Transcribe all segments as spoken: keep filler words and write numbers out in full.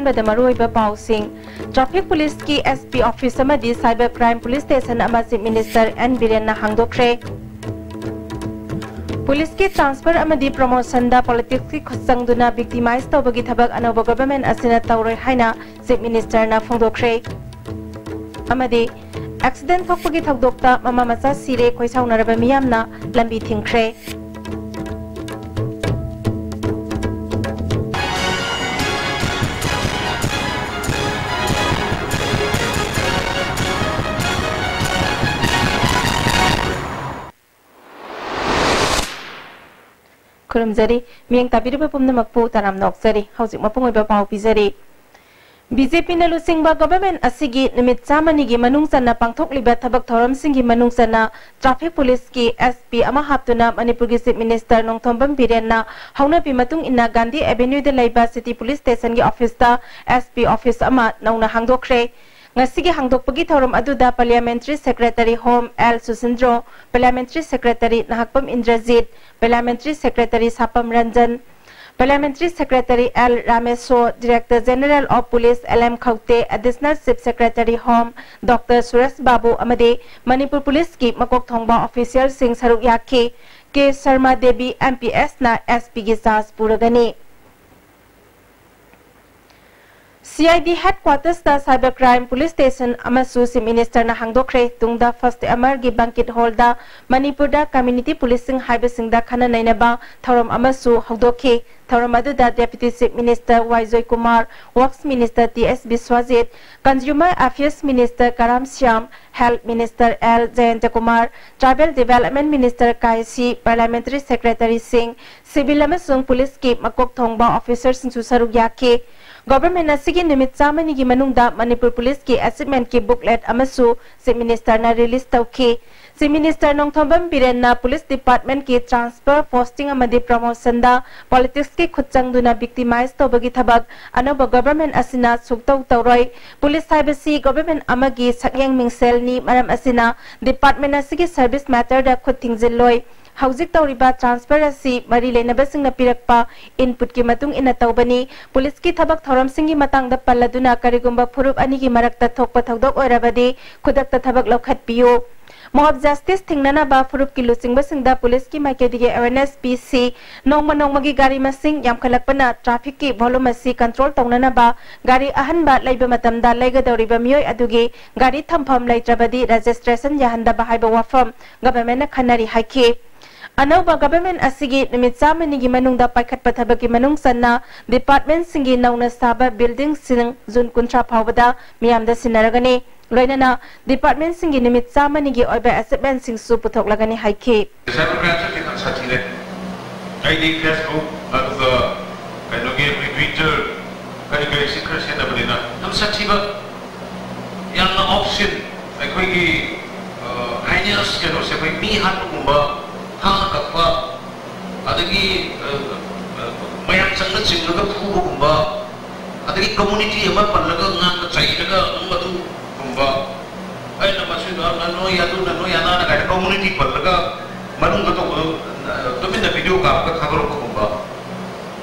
ꯑꯍꯥꯟꯕꯗ ꯃꯔꯨꯑꯣꯏꯕ ꯄꯥꯎꯁꯤꯡ꯫ Traffic Police ꯀꯤ S P office ꯑꯃꯗꯤ Cyber Crime Police Station ꯑꯃ Chief Minister N ꯕꯤꯔꯦꯟꯅ ꯍꯥꯡꯗꯣꯛꯈ꯭ꯔꯦ꯫ Police ꯀꯤ transfer ꯑꯃꯗꯤ promotion ꯗ politics ꯀꯤ ꯈꯨꯠꯆꯪꯗꯨꯅ victimize ꯇꯧꯕꯒꯤ ꯊꯕꯛ ꯑꯅꯧꯕ government ꯑꯁꯤꯅ ꯇꯧꯔꯣꯏ ꯍꯥꯏꯅ Chief Minister ꯅ ꯐꯣꯡꯗꯣꯛꯈ꯭ꯔꯦ꯫ ꯑꯃꯗꯤ accident ꯊꯣꯛꯄꯒꯤ ꯊꯧꯗꯣꯛꯇ ꯃꯃꯥ ꯃꯆꯥ ꯁꯤꯔꯦ, ꯈꯣꯏꯁꯥꯎꯅꯔꯕ ꯃꯤꯌꯥꯝꯅ ꯂꯝꯕꯤ ꯊꯤꯡꯈ꯭ꯔꯦ꯫ ꯈꯨꯔꯨꯝꯖꯔꯤ꯫ ꯃꯤꯠꯌꯦꯡ ꯇꯥꯕꯤꯔꯤꯕ ꯄꯨꯝꯅꯃꯛꯄꯨ ꯇꯔꯥꯝꯅ ꯑꯣꯛꯆꯔꯤ꯫ ꯍꯧꯖꯤꯛ ꯃꯄꯨꯡ ꯑꯣꯏꯕ ꯄꯥꯎ ꯄꯤꯖꯔꯤ꯫ B J P ꯅ ꯂꯨꯆꯤꯡꯕ government ꯑꯁꯤꯒꯤ ꯅꯨꯃꯤꯠ ꯆꯥꯝꯃꯅꯤꯒꯤ ꯃꯅꯨꯡ ꯆꯟꯅ ꯄꯥꯡꯊꯣꯛꯂꯤꯕ ꯊꯕꯛ ꯊꯧꯔꯝꯁꯤꯡꯒꯤ ꯃꯅꯨꯡ ꯆꯟꯅ traffic police ꯀꯤ S P ꯑꯃ ꯍꯥꯞꯇꯨꯅ ꯃꯅꯤꯄꯨꯔꯒꯤ Chief Minister ꯅꯣꯡꯊꯣꯝꯕꯝ ꯕꯤꯔꯦꯟꯅ ꯍꯧꯅꯕꯤ ꯃꯇꯨꯡ ꯏꯟꯅ ꯒꯥꯟꯙꯤ Avenue ꯗ ꯂꯩꯕ City Police Station ꯒꯤ office ꯇ S P office ꯑꯃ ꯅꯧꯅ ꯍꯥꯡꯗꯣꯛꯈ꯭ꯔꯦ꯫ ꯉꯁꯤꯒꯤ ꯍꯥꯡꯗꯣꯛꯄꯒꯤ ꯊꯧꯔꯝ ꯑꯗꯨꯗ Parliamentary Secretary Home L ꯁꯨꯁꯤꯟꯗ꯭ꯔꯣ, Parliamentary Secretary Nahakpam Indrajit, Parliamentary Secretary ꯁꯥꯄꯝ Ranjan, Parliamentary Secretary L ꯔꯥꯃꯦꯁꯣ, Director General of Police L M ꯈꯧꯇꯦ, Additional Chief Secretary Home Doctor Suresh ꯕꯥꯕꯨ ꯑꯃꯗꯤ ꯃꯅꯤꯄꯨꯔ Police ꯀꯤ ꯃꯀꯣꯛ ꯊꯣꯡꯕ official ꯁꯤꯡ ꯁꯔꯨꯛ ꯌꯥꯈꯤ꯫ ꯀꯦ Sharma Devi M P S ꯅ S P ꯒꯤ charge ꯄꯨꯔꯒꯅꯤ꯫ C I D headquarters ꯇ Cyber Crime Police Station ꯑꯃꯁꯨ Chief Minister ꯅ ꯍꯥꯡꯗꯣꯛꯈ꯭ꯔꯦ꯫ ꯇꯨꯡꯗ First Amar ꯒꯤ banquet hall ꯗ ꯃꯅꯤꯄꯨꯔꯗ community policing ꯍꯥꯏꯕꯁꯤꯡꯗ ꯈꯟꯅ ꯅꯩꯅꯕ ꯊꯧꯔꯝ ꯑꯃꯁꯨ ꯍꯧꯗꯣꯛꯈꯤ꯫ ꯊꯧꯔꯝ ꯑꯗꯨꯗ Deputy Chief Minister Y Joykumar, Works Minister T S Biswajit, Consumer Affairs Minister ꯀꯔꯥꯝ Shyam, Health Minister L ꯖꯌꯟꯇꯀꯨꯃꯥꯔ, Tribal Development Minister ꯀꯥꯏꯁꯤ, Parliamentary Secretary ꯁꯤꯡ, civil ꯑꯃꯁꯨꯡ police ꯀꯤ ꯃꯀꯣꯛ ꯊꯣꯡꯕ officer ꯁꯤꯡꯁꯨ ꯁꯔꯨꯛ ꯌꯥꯈꯤ꯫ Government ꯑꯁꯤꯒꯤ ꯅꯨꯃꯤꯠ ꯆꯥꯝꯃꯅꯤꯒꯤ ꯃꯅꯨꯡꯗ ꯃꯅꯤꯄꯨꯔ Police ꯀꯤ achievement ꯀꯤ booklet ꯑꯃꯁꯨ Chief Minister ꯅ release ꯇꯧꯈꯤ꯫ Chief Minister Nongthombam ꯕꯤꯔꯦꯟꯅ police department ꯀꯤ transfer, posting ꯑꯃꯗꯤ promotion ꯗ politics ꯀꯤ ꯈꯨꯠ ꯆꯪꯗꯨꯅ victimize ꯇꯧꯕꯒꯤ ꯊꯕꯛ ꯑꯅꯧꯕ government ꯑꯁꯤꯅ ꯁꯨꯛꯇꯧ ꯇꯧꯔꯣꯏ꯫ Police ꯍꯥꯏꯕꯁꯤ government ꯑꯃꯒꯤ ꯁꯛꯌꯦꯡ ꯃꯤꯡꯁꯦꯜꯅꯤ, ꯃꯔꯝ ꯑꯁꯤꯅ department ꯑꯁꯤꯒꯤ service matter ꯗ ꯈꯨꯠ ꯊꯤꯡꯖꯤꯜꯂꯣꯏ꯫ ꯍꯧꯖꯤꯛ ꯇꯧꯔꯤꯕ transfer ꯑꯁꯤ ꯃꯔꯤ ꯂꯩꯅꯕꯁꯤꯡꯅ ꯄꯤꯔꯛꯄ inputꯀꯤ ꯃꯇꯨꯡ ꯏꯟꯅ ꯇꯧꯕꯅꯤ꯫ ꯄꯨꯂꯤꯁꯀꯤ ꯊꯕꯛ ꯊꯧꯔꯝꯁꯤꯡꯒꯤ ꯃꯇꯥꯡꯗ ꯄꯜꯂꯗꯨꯅ ꯀꯔꯤꯒꯨꯝꯕ ꯐꯨꯔꯨꯞ ꯑꯅꯤꯒꯤ ꯃꯔꯛꯇ ꯊꯣꯛꯄ ꯊꯧꯗꯣꯛ ꯑꯣꯏꯔꯕꯗꯤ ꯈꯨꯗꯛꯇ ꯊꯕꯛ ꯂꯧꯈꯠꯄꯤꯌꯨ꯫ Mob justice ꯊꯤꯡꯅꯅꯕ ꯐꯨꯔꯨꯞꯀꯤ ꯂꯨꯆꯤꯡꯕꯁꯤꯡꯗ ꯄꯨꯂꯤꯁꯀꯤ ꯃꯥꯏꯀꯩꯗꯒꯤ awareness ꯄꯤꯁꯤ꯫ ꯅꯣꯡꯃ ꯅꯣꯡꯃꯒꯤ ꯒꯥꯔꯤ ꯃꯁꯤꯡ ꯌꯥꯝꯈꯠꯂꯛꯄꯅ trafficꯀꯤ volume ꯑꯁꯤ control ꯇꯧꯅꯅꯕ ꯒꯥꯔꯤ ꯑꯍꯟꯕ ꯂꯩꯕ ꯃꯇꯝꯗ ꯂꯩꯒꯗꯧꯔꯤꯕ ꯃꯤꯑꯣꯏ ꯑꯗꯨꯒꯤ ꯒꯥꯔꯤ ꯊꯝꯐꯝ ꯂꯩꯇ꯭ꯔꯕꯗꯤ registration ꯌꯥꯍꯟꯗꯕ ꯍꯥꯏꯕ ꯋꯥꯐꯝ governmentꯅ ꯈꯟꯅꯔꯤ ꯍꯥꯏꯈꯤ꯫ ꯑꯅꯧꯕ government ꯑꯁꯤꯒꯤ ꯅꯨꯃꯤꯠ ꯆꯥꯝꯃꯅꯤꯒꯤ ꯃꯅꯨꯡꯗ ꯄꯥꯏꯈꯠꯄ ꯊꯕꯛꯀꯤ ꯃꯅꯨꯡ ꯆꯟꯅ departmentꯁꯤꯡꯒꯤ ꯅꯧꯅ ꯁꯥꯕ buildingꯁꯤꯡ June ꯀꯨꯟꯊ꯭ꯔꯥ ꯐꯥꯎꯕꯗ ꯃꯤꯌꯥꯝꯗ ꯁꯤꯟꯅꯔꯒꯅꯤ꯫ ꯂꯣꯏꯅꯅ departmentꯁꯤꯡꯒꯤ ꯅꯨꯃꯤꯠ ꯆꯥꯝꯃꯅꯤꯒꯤ ꯑꯣꯏꯕ achievementꯁꯤꯡꯁꯨ ꯄꯨꯊꯣꯛꯂꯒꯅꯤ ꯍꯥꯏꯈꯤ꯫ Cyber crimeꯁꯦ ꯈꯤꯇꯪ ꯁꯥꯊꯤꯔꯦ꯫ ꯑꯩꯗꯤ Facebook ꯑꯗꯨꯒ ꯀꯩꯅꯣꯒꯤ ꯑꯩꯈꯣꯏ Twitter ꯀꯔꯤ ꯀꯔꯤꯁꯤ ꯈꯔ ꯁꯤꯖꯤꯟꯅꯕꯅꯤꯅ ꯌꯥꯝ ꯁꯥꯊꯤꯕ, ꯌꯥꯝꯅ obscene, ꯑꯩꯈꯣꯏꯒꯤ, ꯑ, heinous ꯀꯩꯅꯣꯁꯦ, ꯑꯩꯈꯣꯏ ꯃꯤ ꯍꯥꯠꯄꯒꯨꯝꯕ, ꯊꯥꯡꯅ ꯀꯛꯄ, ꯑꯗꯒꯤ, ꯑ, ꯑ, ꯃꯌꯥꯝ ꯆꯪꯅ ꯆꯤꯡꯉꯒ ꯐꯨꯕꯒꯨꯝꯕ, ꯑꯗꯒꯤ community ꯑꯃ ꯄꯜꯂꯒ ꯉꯥꯡꯅ ꯆꯩꯔꯒ ꯑꯗꯨꯝ ꯑꯗꯨꯒꯨꯝꯕ, ꯑꯩꯅ ꯃꯁꯤꯗ ꯅꯣꯏ ꯑꯗꯨꯅ ꯅꯣꯏ ꯑꯅꯥꯅ ꯀꯥꯏꯅ community ꯄꯜꯂꯒ ꯃꯅꯨꯡꯗ ꯇꯧꯕꯗꯣ, ꯑ, ꯇꯨꯃꯤꯟꯅ video ꯀꯥꯞꯄꯒ ꯊꯥꯗꯣꯔꯛꯄꯒꯨꯝꯕ,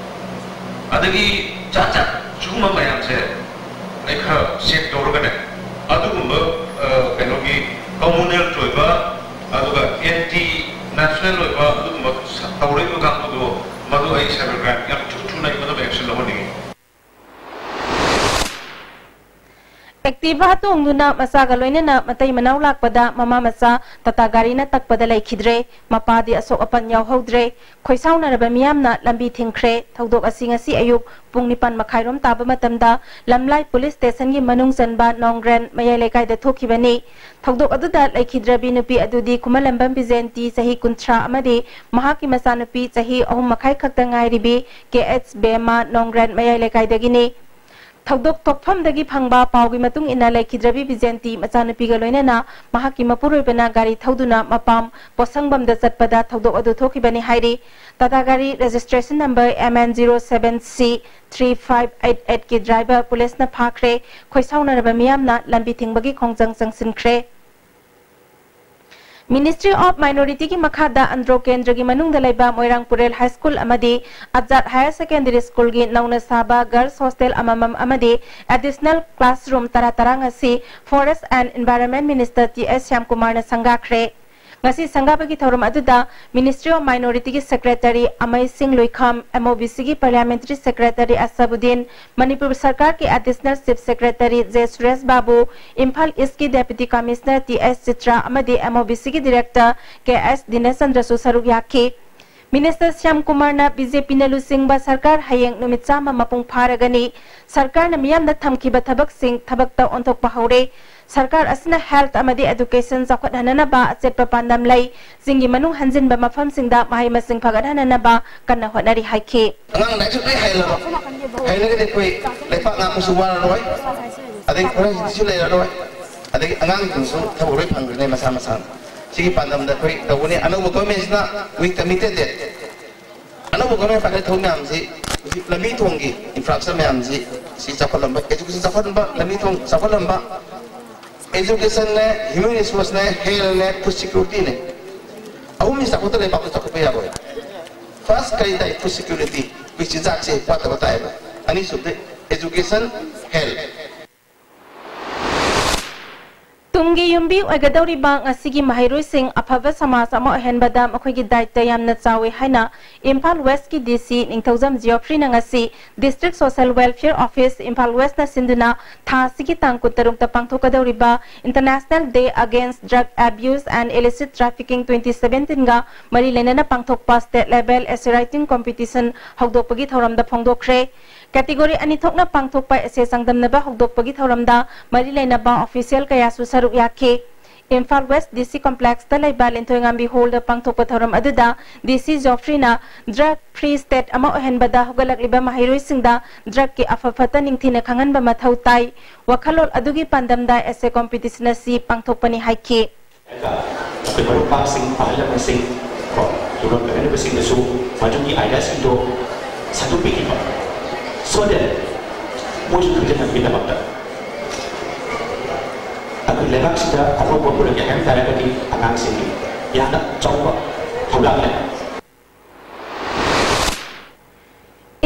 ꯑꯗꯒꯤ ꯖꯥꯠ ꯖꯥꯠ ꯁꯤꯒꯨꯝꯕ ꯃꯌꯥꯝꯁꯦ ꯑꯩ ꯈꯔ check ꯇꯧꯔꯒꯅꯦ, ꯑꯗꯨꯒꯨꯝꯕ, ꯑ, ꯀꯩꯅꯣꯒꯤ communal ꯑꯣꯏꯕ, ꯑꯗꯨꯒ anti national ꯑꯣꯏꯕ ꯑꯗꯨꯒꯨꯝꯕ ꯁ-, ꯇꯧꯔꯛꯏꯕ ꯀꯥꯡꯕꯨꯗꯣ, ꯃꯗꯨ ꯑꯩ cyber crime ꯌꯥꯝ ꯊꯨ-, ꯊꯨꯅ ꯑꯩ ꯃꯗꯨ action ꯂꯧꯍꯟꯅꯤꯡꯉꯤ꯫ Activa ꯇꯣꯡꯗꯨꯅ ꯃꯆꯥꯒ ꯂꯣꯏꯅꯅ ꯃꯇꯩ ꯃꯅꯥꯎ ꯂꯥꯛꯄꯗ ꯃꯃꯥ ꯃꯆꯥ ꯇꯥꯇꯥ ꯒꯥꯔꯤꯅ ꯇꯛꯄꯗ ꯂꯩꯈꯤꯗ꯭ꯔꯦ꯫ ꯃꯄꯥꯗꯤ ꯑꯁꯣꯛ ꯑꯄꯟ ꯌꯥꯎꯍꯧꯗ꯭ꯔꯦ꯫ ꯈꯣꯏꯁꯥꯎꯅꯔꯕ ꯃꯤꯌꯥꯝꯅ ꯂꯝꯕꯤ ꯊꯤꯡꯈ꯭ꯔꯦ꯫ ꯊꯧꯗꯣꯛ ꯑꯁꯤ ꯉꯁꯤ ꯑꯌꯨꯛ ꯄꯨꯡ ꯅꯤꯄꯥꯟ ꯃꯈꯥꯏꯔꯣꯝ ꯇꯥꯕ ꯃꯇꯝꯗ ꯂꯝꯂꯥꯏ police stationꯒꯤ ꯃꯅꯨꯡ ꯆꯟꯕ ꯅꯣꯡꯒ꯭ꯔꯦꯟ ꯃꯌꯥꯏ ꯂꯩꯀꯥꯏꯗ ꯊꯣꯛꯈꯤꯕꯅꯤ꯫ ꯊꯧꯗꯣꯛ ꯑꯗꯨꯗ ꯂꯩꯈꯤꯗ꯭ꯔꯕꯤ ꯅꯨꯄꯤ ꯑꯗꯨꯗꯤ ꯈꯨꯃꯟꯂꯝꯕꯝ ꯕꯤꯖꯦꯟꯇꯤ, ꯆꯍꯤ ꯀꯨꯟꯊ꯭ꯔꯥ, ꯑꯃꯗꯤ ꯃꯍꯥꯛꯀꯤ ꯃꯆꯥꯅꯨꯄꯤ, ꯆꯍꯤ ꯑꯍꯨꯝ ꯃꯈꯥꯏ ꯈꯛꯇ ꯉꯥꯏꯔꯤꯕꯤ, ꯀꯦ ꯑꯩꯆ ꯕꯦꯝꯃ, ꯅꯣꯡꯒ꯭ꯔꯦꯟ ꯃꯌꯥꯏ ꯂꯩꯀꯥꯏꯗꯒꯤꯅꯤ꯫ ꯊꯧꯗꯣꯛ ꯊꯣꯛꯐꯝꯗꯒꯤ ꯐꯪꯕ ꯄꯥꯎꯒꯤ ꯃꯇꯨꯡ ꯏꯟꯅ, ꯂꯩꯈꯤꯗ꯭ꯔꯕꯤ ꯕꯤꯖꯦꯟꯇꯤ ꯃꯆꯥꯅꯨꯄꯤꯒ ꯂꯣꯏꯅꯅ ꯃꯍꯥꯛꯀꯤ ꯃꯄꯨꯔꯣꯏꯕꯅ ꯒꯥꯔꯤ ꯊꯧꯗꯨꯅ ꯃꯄꯥꯝ ꯄꯣꯠꯁꯪꯕꯝꯗ ꯆꯠꯄꯗ ꯊꯧꯗꯣꯛ ꯑꯗꯨ ꯊꯣꯛꯈꯤꯕꯅꯤ ꯍꯥꯏꯔꯤ꯫ ꯇꯥꯇꯥ ꯒꯥꯔꯤ registration number M N zero seven C three five eight eight ꯀꯤ driver ꯄꯨꯂꯤꯁꯅ ꯐꯥꯈ꯭ꯔꯦ꯫ ꯈꯣꯏꯁꯥꯎꯅꯔꯕ ꯃꯤꯌꯥꯝꯅ ꯂꯝꯕꯤ ꯊꯤꯡꯕꯒꯤ ꯈꯣꯡꯖꯪ ꯆꯪꯁꯤꯟꯈ꯭ꯔꯦ꯫ Ministry of Minority ꯒꯤ ꯃꯈꯥꯗ ꯑꯟꯗ꯭ꯔꯣ ꯀꯦꯟꯗ꯭ꯔꯒꯤ ꯃꯅꯨꯡꯗ ꯂꯩꯕ ꯃꯣꯏꯔꯥꯡ ꯄꯨꯔꯦꯜ High School ꯑꯃꯗꯤ ꯑꯖꯥꯗ Higher Secondary School ꯒꯤ ꯅꯧꯅ ꯁꯥꯕ Girls Hostel ꯑꯃꯃꯝ ꯑꯃꯗꯤ Additional Classroom ꯇꯔꯥ ꯇꯔꯥ ꯉꯁꯤ Forest and Environment Minister T S ꯁ꯭ꯌꯥꯝꯀꯨꯃꯥꯔꯅ ꯁꯪꯒꯥꯈ꯭ꯔꯦ꯫ ꯉꯁꯤ ꯁꯪꯒꯥꯕꯒꯤ ꯊꯧꯔꯝ ꯑꯗꯨꯗ Ministry of Minority ꯒꯤ Secretary ꯑꯃꯩꯁꯤꯡ ꯂꯨꯏꯈꯝ, M O B C ꯒꯤ Parliamentary Secretary ꯑꯁꯕꯨꯗꯤꯟ, ꯃꯅꯤꯄꯨꯔ ꯁꯔꯀꯥꯔꯒꯤ Additional Chief Secretary J Suresh Babu, Imphal East ꯀꯤ Deputy Commissioner T S Chitra ꯑꯃꯗꯤ M O B C ꯒꯤ Director ꯀꯦ ꯑꯦꯁ ꯗꯤꯅꯦꯁꯆꯟꯗ꯭ꯔꯁꯨ ꯁꯔꯨꯛ ꯌꯥꯈꯤ꯫ Minister ꯁ꯭ꯌꯥꯝ ꯀꯨꯃꯥꯔꯅ ꯕꯤ ꯖꯦ ꯄꯤꯅ ꯂꯨꯆꯤꯡꯕ ꯁꯔꯀꯥꯔ ꯍꯌꯦꯡ ꯅꯨꯃꯤꯠ ꯆꯥꯝꯃ ꯃꯄꯨꯡ ꯐꯥꯔꯒꯅꯤ꯫ ꯁꯔꯀꯥꯔꯅ ꯃꯤꯌꯥꯝꯗ ꯊꯝꯈꯤꯕ ꯊꯕꯛꯁꯤꯡ ꯊꯕꯛꯇ ꯑꯣꯟꯊꯣꯛꯄ ꯍꯧꯔꯦ꯫ ꯁꯔꯀꯥꯔ ꯑꯁꯤꯅ health ꯑꯃꯗꯤ education ꯆꯥꯎꯈꯠꯍꯟꯅꯅꯕ ꯑꯆꯦꯠꯄ ꯄꯥꯟꯗꯝ ꯂꯩ꯫ ꯆꯤꯡꯒꯤ ꯃꯅꯨꯡ ꯍꯟꯖꯤꯟꯕ ꯃꯐꯝꯁꯤꯡꯗ ꯃꯍꯩ ꯃꯁꯤꯡ ꯐꯒꯠꯍꯟꯅꯅꯕ ꯀꯟꯅ ꯍꯣꯠꯅꯔꯤ ꯍꯥꯏꯈꯤ꯫ ꯑꯉꯥꯡ ꯂꯥꯏꯔꯤꯛꯁꯨ ꯂꯣꯏ ꯍꯩꯍꯜꯂꯕ꯫ ꯍꯩꯔꯒꯗꯤ ꯑꯩꯈꯣꯏ ꯂꯩꯄꯥꯛ ꯉꯥꯛꯄꯁꯨ ꯋꯥꯔꯔꯣꯏ꯫ ꯑꯗꯒꯤ ꯈꯨꯠꯍꯩꯁꯨ ꯂꯩꯔꯔꯣꯏ꯫ ꯑꯗꯒꯤ ꯑꯉꯥꯡꯁꯤꯡꯁꯨ ꯊꯕꯛ ꯂꯣꯏ ꯐꯪꯈ꯭ꯔꯅꯤ ꯃꯁꯥ ꯃꯁꯥꯅ꯫ ꯁꯤꯒꯤ ꯄꯥꯟꯗꯝꯗ ꯑꯩꯈꯣꯏ ꯇꯧꯒꯅꯤ꯫ ꯑꯅꯧꯕ government ꯁꯤꯅ we committed that ꯑꯅꯧꯕ government ꯄꯥꯏꯈꯠ ꯊꯕꯛ ꯃꯌꯥꯝꯁꯤ ꯍꯧꯖꯤꯛ ꯂꯝꯕꯤ ꯊꯣꯡꯒꯤ infrastructure ꯃꯌꯥꯝꯁꯤ ꯁꯤ ꯆꯥꯎꯈꯠꯂꯝꯕ, education ꯆꯥꯎꯈꯠꯂꯝꯕ, ꯂꯝꯕꯤ ꯊꯣꯡ ꯆꯥꯎꯈꯠꯂꯝꯕ, education ꯅꯦ, human resource ꯅꯦ, health ꯅꯦ, food security ꯅꯦ꯫ ꯑꯍꯨꯝꯁꯤ ꯆꯥꯎꯈꯠꯇ ꯂꯩꯕꯥꯛꯇ ꯆꯥꯎꯈꯠꯄ ꯌꯥꯔꯣꯏ꯫ First ꯀꯔꯤ ꯇꯥꯏ? Food security꯫ ꯑꯩꯈꯣꯏ ꯆꯤꯟꯖꯥꯛꯁꯦ ꯋꯥꯠꯇꯕ ꯇꯥꯏꯌꯦꯕ꯫ ꯑꯅꯤꯁꯨꯕꯗꯤ education, health꯫ ꯇꯨꯡꯒꯤ ꯌꯨꯝꯕꯤ ꯑꯣꯏꯒꯗꯧꯔꯤꯕ ꯉꯁꯤꯒꯤ ꯃꯍꯩꯔꯣꯏꯁꯤꯡ ꯑꯐꯕ ꯁꯃꯥꯖ ꯑꯃ ꯑꯣꯏꯍꯟꯕꯗ ꯃꯈꯣꯏꯒꯤ ꯗꯥꯏꯇ ꯌꯥꯝꯅ ꯆꯥꯎꯏ ꯍꯥꯏꯅ ꯏꯝꯐꯥꯜ West ꯀꯤ D C ꯅꯤꯡꯊꯧꯖꯝ ꯖꯤꯑꯣꯐ꯭ꯔꯤꯅ ꯉꯁꯤ District Social Welfare Office Imphal West ꯅ ꯁꯤꯟꯗꯨꯅ ꯊꯥ ꯑꯁꯤꯒꯤ ꯇꯥꯡ ꯀꯨꯟꯇꯔꯨꯛꯇ ꯄꯥꯡꯊꯣꯛꯀꯗꯧꯔꯤꯕ International Day Against Drug Abuse and Illicit Trafficking twenty seventeen ꯒ ꯃꯔꯤ ꯂꯩꯅꯅ ꯄꯥꯡꯊꯣꯛꯄ state level essay writing competition ꯍꯧꯗꯣꯛꯄꯒꯤ ꯊꯧꯔꯝꯗ ꯐꯣꯡꯗꯣꯛꯈ꯭ꯔꯦ꯫ Category ꯑꯅꯤ ꯊꯣꯛꯅ ꯄꯥꯡꯊꯣꯛꯄ essay ꯆꯥꯡꯗꯝꯅꯕ ꯍꯧꯗꯣꯛꯄꯒꯤ ꯊꯧꯔꯝꯗ ꯃꯔꯤ ꯂꯩꯅꯕ official ꯀꯌꯥꯁꯨ ꯁꯔꯨꯛ ꯌꯥꯈꯤ꯫ Imphal West D C Complex ꯇ ꯂꯩꯕ ꯂꯤꯟꯊꯣꯏꯉꯥꯝꯕꯤ Hall ꯗ ꯄꯥꯡꯊꯣꯛꯄ ꯊꯧꯔꯝ ꯑꯗꯨꯗ D C ꯖꯣꯐ꯭ꯔꯤꯅ drug free state ꯑꯃ ꯑꯣꯏꯍꯟꯕꯗ ꯍꯧꯒꯠꯂꯛꯂꯤꯕ ꯃꯍꯩꯔꯣꯏꯁꯤꯡꯗ drug ꯀꯤ ꯑꯐ ꯐꯠꯇ ꯅꯤꯡꯊꯤꯅ ꯈꯪꯍꯟꯕ ꯃꯊꯧ ꯇꯥꯏ꯫ ꯋꯥꯈꯜꯂꯣꯟ ꯑꯗꯨꯒꯤ ꯄꯥꯟꯗꯝꯗ essay competition ꯑꯁꯤ ꯄꯥꯡꯊꯣꯛꯄꯅꯤ ꯍꯥꯏꯈꯤ꯫ ꯑꯩꯈꯣꯏ ꯃꯔꯨꯞ ꯃꯄꯥꯡꯁꯤꯡ, ꯑꯍꯜ ꯂꯃꯟꯁꯤꯡ, ꯀꯣ, ꯂꯨꯍꯣꯡ ꯀꯩꯍꯧꯅꯕꯁꯤꯡꯗꯁꯨ ꯃꯗꯨꯒꯤ ideaꯁꯤꯡꯗꯣ ꯁꯟꯗꯣꯛꯄꯤꯈꯤꯕ, so that ꯃꯣꯏꯁꯨ ꯈꯪꯖꯅꯕꯒꯤꯗꯃꯛꯇ꯫ ꯑꯩꯈꯣꯏ ꯂꯩꯕꯥꯛꯁꯤꯗ ꯑꯍꯣꯡꯕ ꯄꯨꯔꯛꯀꯦ ꯍꯥꯏꯕ ꯇꯥꯔꯒꯗꯤ ꯑꯉꯥꯡꯁꯤꯡꯒꯤ ꯌꯥꯝꯅ ꯑꯆꯧꯕ ꯊꯧꯗꯥꯡ ꯂꯩ꯫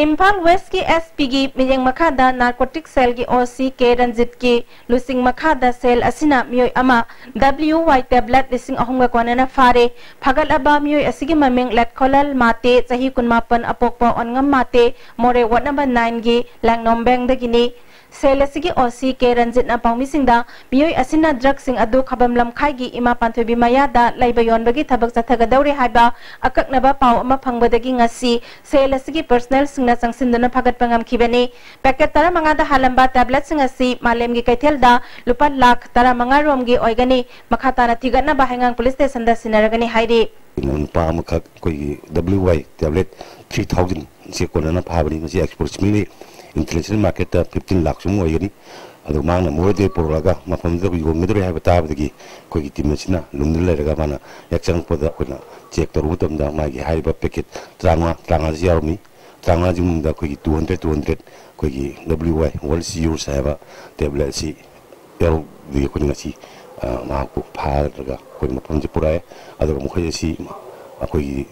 ꯏꯝꯐꯥꯜ ꯋꯦꯁꯀꯤ ꯑꯦꯁ ꯄꯤꯒꯤ ꯃꯤꯠꯌꯦꯡ ꯃꯈꯥꯗ ꯅꯥꯔꯀꯣꯇꯤꯛ ꯁꯦꯜꯒꯤ ꯑꯣ ꯁꯤ ꯀꯦ ꯔꯟꯖꯤꯠꯀꯤ ꯂꯨꯆꯤꯡ ꯃꯈꯥꯗ ꯁꯦꯜ ꯑꯁꯤꯅ ꯃꯤꯑꯣꯏ ꯑꯃ ꯗꯕ꯭ꯂꯤꯌꯨ ꯋꯥꯏ ꯇꯦꯕ꯭ꯂꯦꯠ ꯂꯤꯁꯤꯡ ꯑꯍꯨꯝꯒ ꯀꯣꯟꯅꯅ ꯐꯥꯔꯦ꯫ ꯐꯥꯒꯠꯂꯕ ꯃꯤꯑꯣꯏ ꯑꯁꯤꯒꯤ ꯃꯃꯤꯡ ꯂꯦꯠꯈꯣꯂꯜ ꯃꯥꯇꯦ, ꯆꯍꯤ ꯀꯨꯟꯃꯥꯄꯟ, ꯑꯄꯣꯛꯄ ꯑꯣꯟꯉꯝ ꯃꯥꯇꯦ, ꯃꯣꯔꯦ ꯋꯥꯔꯗ ꯅꯝꯕꯔ ꯅꯥꯏꯟꯒꯤ ꯂꯥꯡꯅꯣꯝꯕꯦꯡꯗꯒꯤꯅꯤ꯫ ꯁꯦꯜ ꯑꯁꯤꯒꯤ ꯑꯣ ꯁꯤ ꯀꯦ ꯔꯟꯖꯤꯠꯅ ꯄꯥꯎꯃꯤꯁꯤꯡꯗ ꯃꯤꯑꯣꯏ ꯑꯁꯤꯅ ꯗ꯭ꯔꯒꯁꯤꯡ ꯑꯗꯨ ꯈꯕꯝ ꯂꯝꯈꯥꯏꯒꯤ ꯏꯃꯥ ꯄꯥꯟꯊꯣꯏꯕꯤ ꯃꯌꯥꯗ ꯂꯩꯕ ꯌꯣꯟꯕꯒꯤ ꯊꯕꯛ ꯆꯠꯊꯒꯗꯧꯔꯦ ꯍꯥꯏꯕ ꯑꯀꯛꯅꯕ ꯄꯥꯎ ꯑꯃ ꯐꯪꯕꯗꯒꯤ ꯉꯁꯤ ꯁꯦꯜ ꯑꯁꯤꯒꯤ ꯄꯔꯁꯅꯦꯜꯁꯤꯡꯅ ꯆꯪꯁꯤꯟꯗꯨꯅ ꯐꯥꯒꯠꯄ ꯉꯝꯈꯤꯕꯅꯤ꯫ ꯄꯦꯀꯦꯠ ꯇꯔꯥꯃꯉꯥꯗ ꯍꯥꯜꯂꯝꯕ ꯇꯦꯕ꯭ꯂꯦꯠꯁꯤꯡ ꯑꯁꯤ ꯃꯥꯂꯦꯝꯒꯤ ꯀꯩꯊꯦꯜꯗ ꯂꯨꯄꯥ ꯂꯥꯈ ꯇꯔꯥꯃꯉꯥ ꯔꯣꯝꯒꯤ ꯑꯣꯏꯒꯅꯤ꯫ ꯃꯈꯥ ꯇꯥꯅ ꯊꯤꯒꯠꯅꯕ ꯍꯩꯉꯥꯡ ꯄꯨꯂꯤꯁ ꯁ꯭ꯇꯦꯁꯟꯗ ꯁꯤꯟꯅꯔꯒꯅꯤ ꯍꯥꯏꯔꯤ꯫ ꯅꯨꯄꯥ ꯑꯃꯈꯛ ꯑꯩꯈꯣꯏꯒꯤ ꯗꯕ꯭ꯂꯤꯌꯨ ꯋꯥꯏ ꯇꯦꯕ꯭ꯂꯦꯠ ꯊ꯭ꯔꯤ ꯊꯥꯎꯖꯟꯁꯦ ꯀꯣꯟꯅꯅ ꯐꯥꯕꯅꯤ꯫ ꯃꯁꯤ ꯑꯦꯛꯁꯄꯣꯔꯠꯁꯤꯃꯤꯂꯤ ꯏꯟꯇꯔꯅꯦꯁꯅꯦꯜ ꯃꯥꯔꯀꯦꯠꯇ ꯐꯤꯐꯇꯤꯟ ꯂꯥꯛ ꯁꯨꯝ ꯑꯣꯏꯒꯅꯤ꯫ ꯑꯗꯨ ꯃꯥꯅ ꯃꯣꯔꯦꯗꯒꯤ ꯄꯨꯔꯛꯑꯒ ꯃꯐꯝꯗꯨꯗ ꯌꯣꯟꯒꯗꯧꯔꯦ ꯍꯥꯏꯕ ꯇꯥꯕꯗꯒꯤ ꯑꯩꯈꯣꯏꯒꯤ ꯇꯤꯝ ꯑꯁꯤꯅ ꯂꯨꯝꯗ ꯂꯩꯔꯒ ꯃꯥꯅ ꯍꯦꯛ ꯆꯪꯉꯛꯄꯗ ꯑꯩꯈꯣꯏꯅ ꯆꯦꯛ ꯇꯧꯔꯨꯕ ꯃꯇꯝꯗ ꯃꯥꯒꯤ ꯍꯥꯏꯔꯤꯕ ꯄꯦꯀꯦꯠ ꯇꯔꯥꯃꯉꯥ, ꯇꯔꯥꯃꯉꯥꯁꯤ ꯌꯥꯎꯔꯝꯃꯤ꯫ ꯇꯔꯥꯃꯉꯥꯁꯤ ꯃꯅꯨꯡꯗ ꯑꯩꯈꯣꯏꯒꯤ two hundred, two hundred ꯑꯩꯈꯣꯏꯒꯤ W Y, World Use ꯍꯥꯏꯕ ꯇꯦꯕ꯭ꯂꯦꯠ ꯑꯁꯤ ꯌꯥꯎꯔꯛꯄꯗꯒꯤ ꯑꯩꯈꯣꯏꯅ ꯉꯁꯤ, ꯑ, ꯃꯍꯥꯛꯄꯨ ꯐꯥꯔꯒ ꯑꯩꯈꯣꯏꯅ ꯃꯐꯝꯁꯤ ꯄꯨꯔꯛꯑꯦ꯫ ꯑꯗꯨꯒ ꯃꯈꯣꯏ ꯑꯁꯤ ꯑꯩꯈꯣꯏꯒꯤ,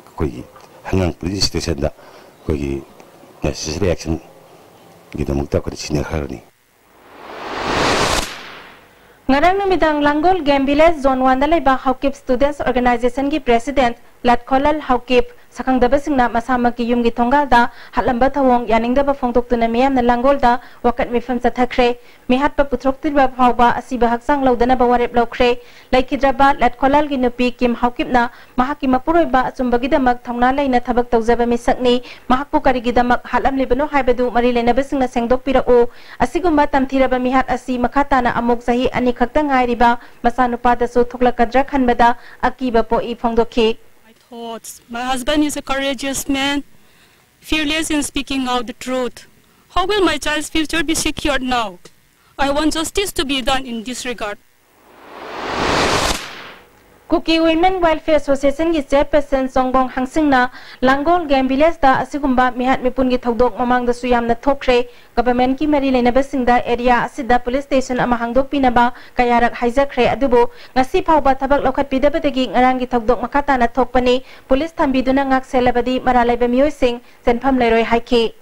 ꯑꯩꯈꯣꯏꯒꯤ ꯍꯩꯉꯥꯡ ꯄꯨꯂꯤꯁ ꯁ꯭ꯇꯦꯁꯟꯗ ꯑꯩꯈꯣꯏꯒꯤ necessary actionꯒꯤꯗꯃꯛꯇ ꯑꯩꯈꯣꯏꯅ ꯁꯤꯟꯅꯈ꯭ꯔꯅꯤ꯫ ꯉꯔꯥꯡ ꯅꯨꯃꯤꯗꯥꯡ ꯂꯥꯡꯒꯣꯜ ꯒꯦꯝ ꯚꯤꯂꯦꯖ ꯖꯣꯟ ꯋꯥꯟꯗ ꯂꯩꯕ ꯍꯥꯎꯀꯤꯞ ꯁ꯭ꯇꯨꯗꯦꯟꯠꯁ ꯑꯣꯔꯒꯅꯥꯏꯖꯦꯁꯟꯒꯤ ꯄ꯭ꯔꯦꯁꯤꯗꯦꯟꯠ ꯂꯠꯈꯣꯂꯜ ꯍꯥꯎꯀꯤꯞ ꯁꯛꯈꯪꯗꯕꯁꯤꯡꯅ ꯃꯁꯥꯃꯛꯀꯤ ꯌꯨꯝꯒꯤ ꯊꯣꯡꯒꯥꯜꯗ ꯍꯥꯠꯂꯝꯕ ꯊꯧꯑꯣꯡ ꯌꯥꯅꯤꯡꯗꯕ ꯐꯣꯡꯗꯣꯛꯇꯨꯅ ꯃꯤꯌꯥꯝꯅ ꯂꯥꯡꯒꯣꯜꯗ ꯋꯥꯀꯠ ꯃꯤꯐꯝ ꯆꯠꯊꯈ꯭ꯔꯦ꯫ ꯃꯤꯍꯥꯠꯄ ꯄꯨꯊꯣꯛꯇ꯭ꯔꯤꯕ ꯐꯥꯎꯕ ꯑꯁꯤꯕ ꯍꯛꯆꯥꯡ ꯂꯧꯗꯅꯕ ꯋꯥꯔꯦꯞ ꯂꯧꯈ꯭ꯔꯦ꯫ ꯂꯩꯈꯤꯗ꯭ꯔꯕ ꯂꯠꯈꯣꯂꯜꯒꯤ ꯅꯨꯄꯤ ꯀꯤꯝ ꯍꯥꯎꯀꯤꯞꯅ ꯃꯍꯥꯛꯀꯤ ꯃꯄꯨꯔꯣꯏꯕ ꯑꯆꯨꯝꯕꯒꯤꯗꯃꯛ ꯊꯧꯅꯥ ꯂꯩꯅ ꯊꯕꯛ ꯇꯧꯖꯕ ꯃꯤꯁꯛꯅꯤ꯫ ꯃꯍꯥꯛꯄꯨ ꯀꯔꯤꯒꯤꯗꯃꯛ ꯍꯥꯠꯂꯝꯂꯤꯕꯅꯣ ꯍꯥꯏꯕꯗꯨ ꯃꯔꯤ ꯂꯩꯅꯕꯁꯤꯡꯅ ꯁꯦꯡꯗꯣꯛꯄꯤꯔꯛꯎ꯫ ꯑꯁꯤꯒꯨꯝꯕ ꯇꯝꯊꯤꯔꯕ ꯃꯤꯍꯥꯠ ꯑꯁꯤ ꯃꯈꯥ ꯇꯥꯅ ꯑꯃꯨꯛ ꯆꯍꯤ ꯑꯅꯤ ꯈꯛꯇ ꯉꯥꯏꯔꯤꯕ ꯃꯆꯥꯅꯨꯄꯥꯗꯁꯨ ꯊꯣꯛꯂꯛꯀꯗ꯭ꯔꯥ ꯈꯟꯕꯗ ꯑꯀꯤꯕ ꯄꯣꯛꯏ ꯐꯣꯡꯗꯣꯛꯈꯤ꯫ My thoughts. My husband is a courageous man, fearless in speaking out the truth. How will my child's future be secured now? I want justice to be done in this regard. Kuki Women Welfare Association ꯒꯤ chairperson ꯆꯣꯡꯕꯣꯡ ꯍꯪꯁꯤꯡꯅ ꯂꯥꯡꯒꯣꯜ game village ꯇ ꯑꯁꯤꯒꯨꯝꯕ ꯃꯤꯍꯥꯠ ꯃꯤꯄꯨꯟꯒꯤ ꯊꯧꯗꯣꯛ ꯃꯃꯥꯡꯗꯁꯨ ꯌꯥꯝꯅ ꯊꯣꯛꯈ꯭ꯔꯦ꯫ Government ꯀꯤ ꯃꯔꯤ ꯂꯩꯅꯕꯁꯤꯡꯗ area ꯑꯁꯤꯗ police station ꯑꯃ ꯍꯥꯡꯗꯣꯛꯄꯤꯅꯕ ꯀꯌꯥꯔꯛ ꯍꯥꯏꯖꯈ꯭ꯔꯦ, ꯑꯗꯨꯕꯨ ꯉꯁꯤ ꯐꯥꯎꯕ ꯊꯕꯛ ꯂꯧꯈꯠꯄꯤꯗꯕꯗꯒꯤ ꯉꯔꯥꯡꯒꯤ ꯊꯧꯗꯣꯛ ꯃꯈꯥ ꯇꯥꯅ ꯊꯣꯛꯄꯅꯤ꯫ Police ꯊꯝꯕꯤꯗꯨꯅ ꯉꯥꯛ ꯁꯦꯜꯂꯕꯗꯤ ꯃꯔꯥꯜ ꯂꯩꯕ ꯃꯤꯑꯣꯏꯁꯤꯡ ꯆꯦꯟꯐꯝ ꯂꯩꯔꯣꯏ ꯍꯥꯏꯈꯤ꯫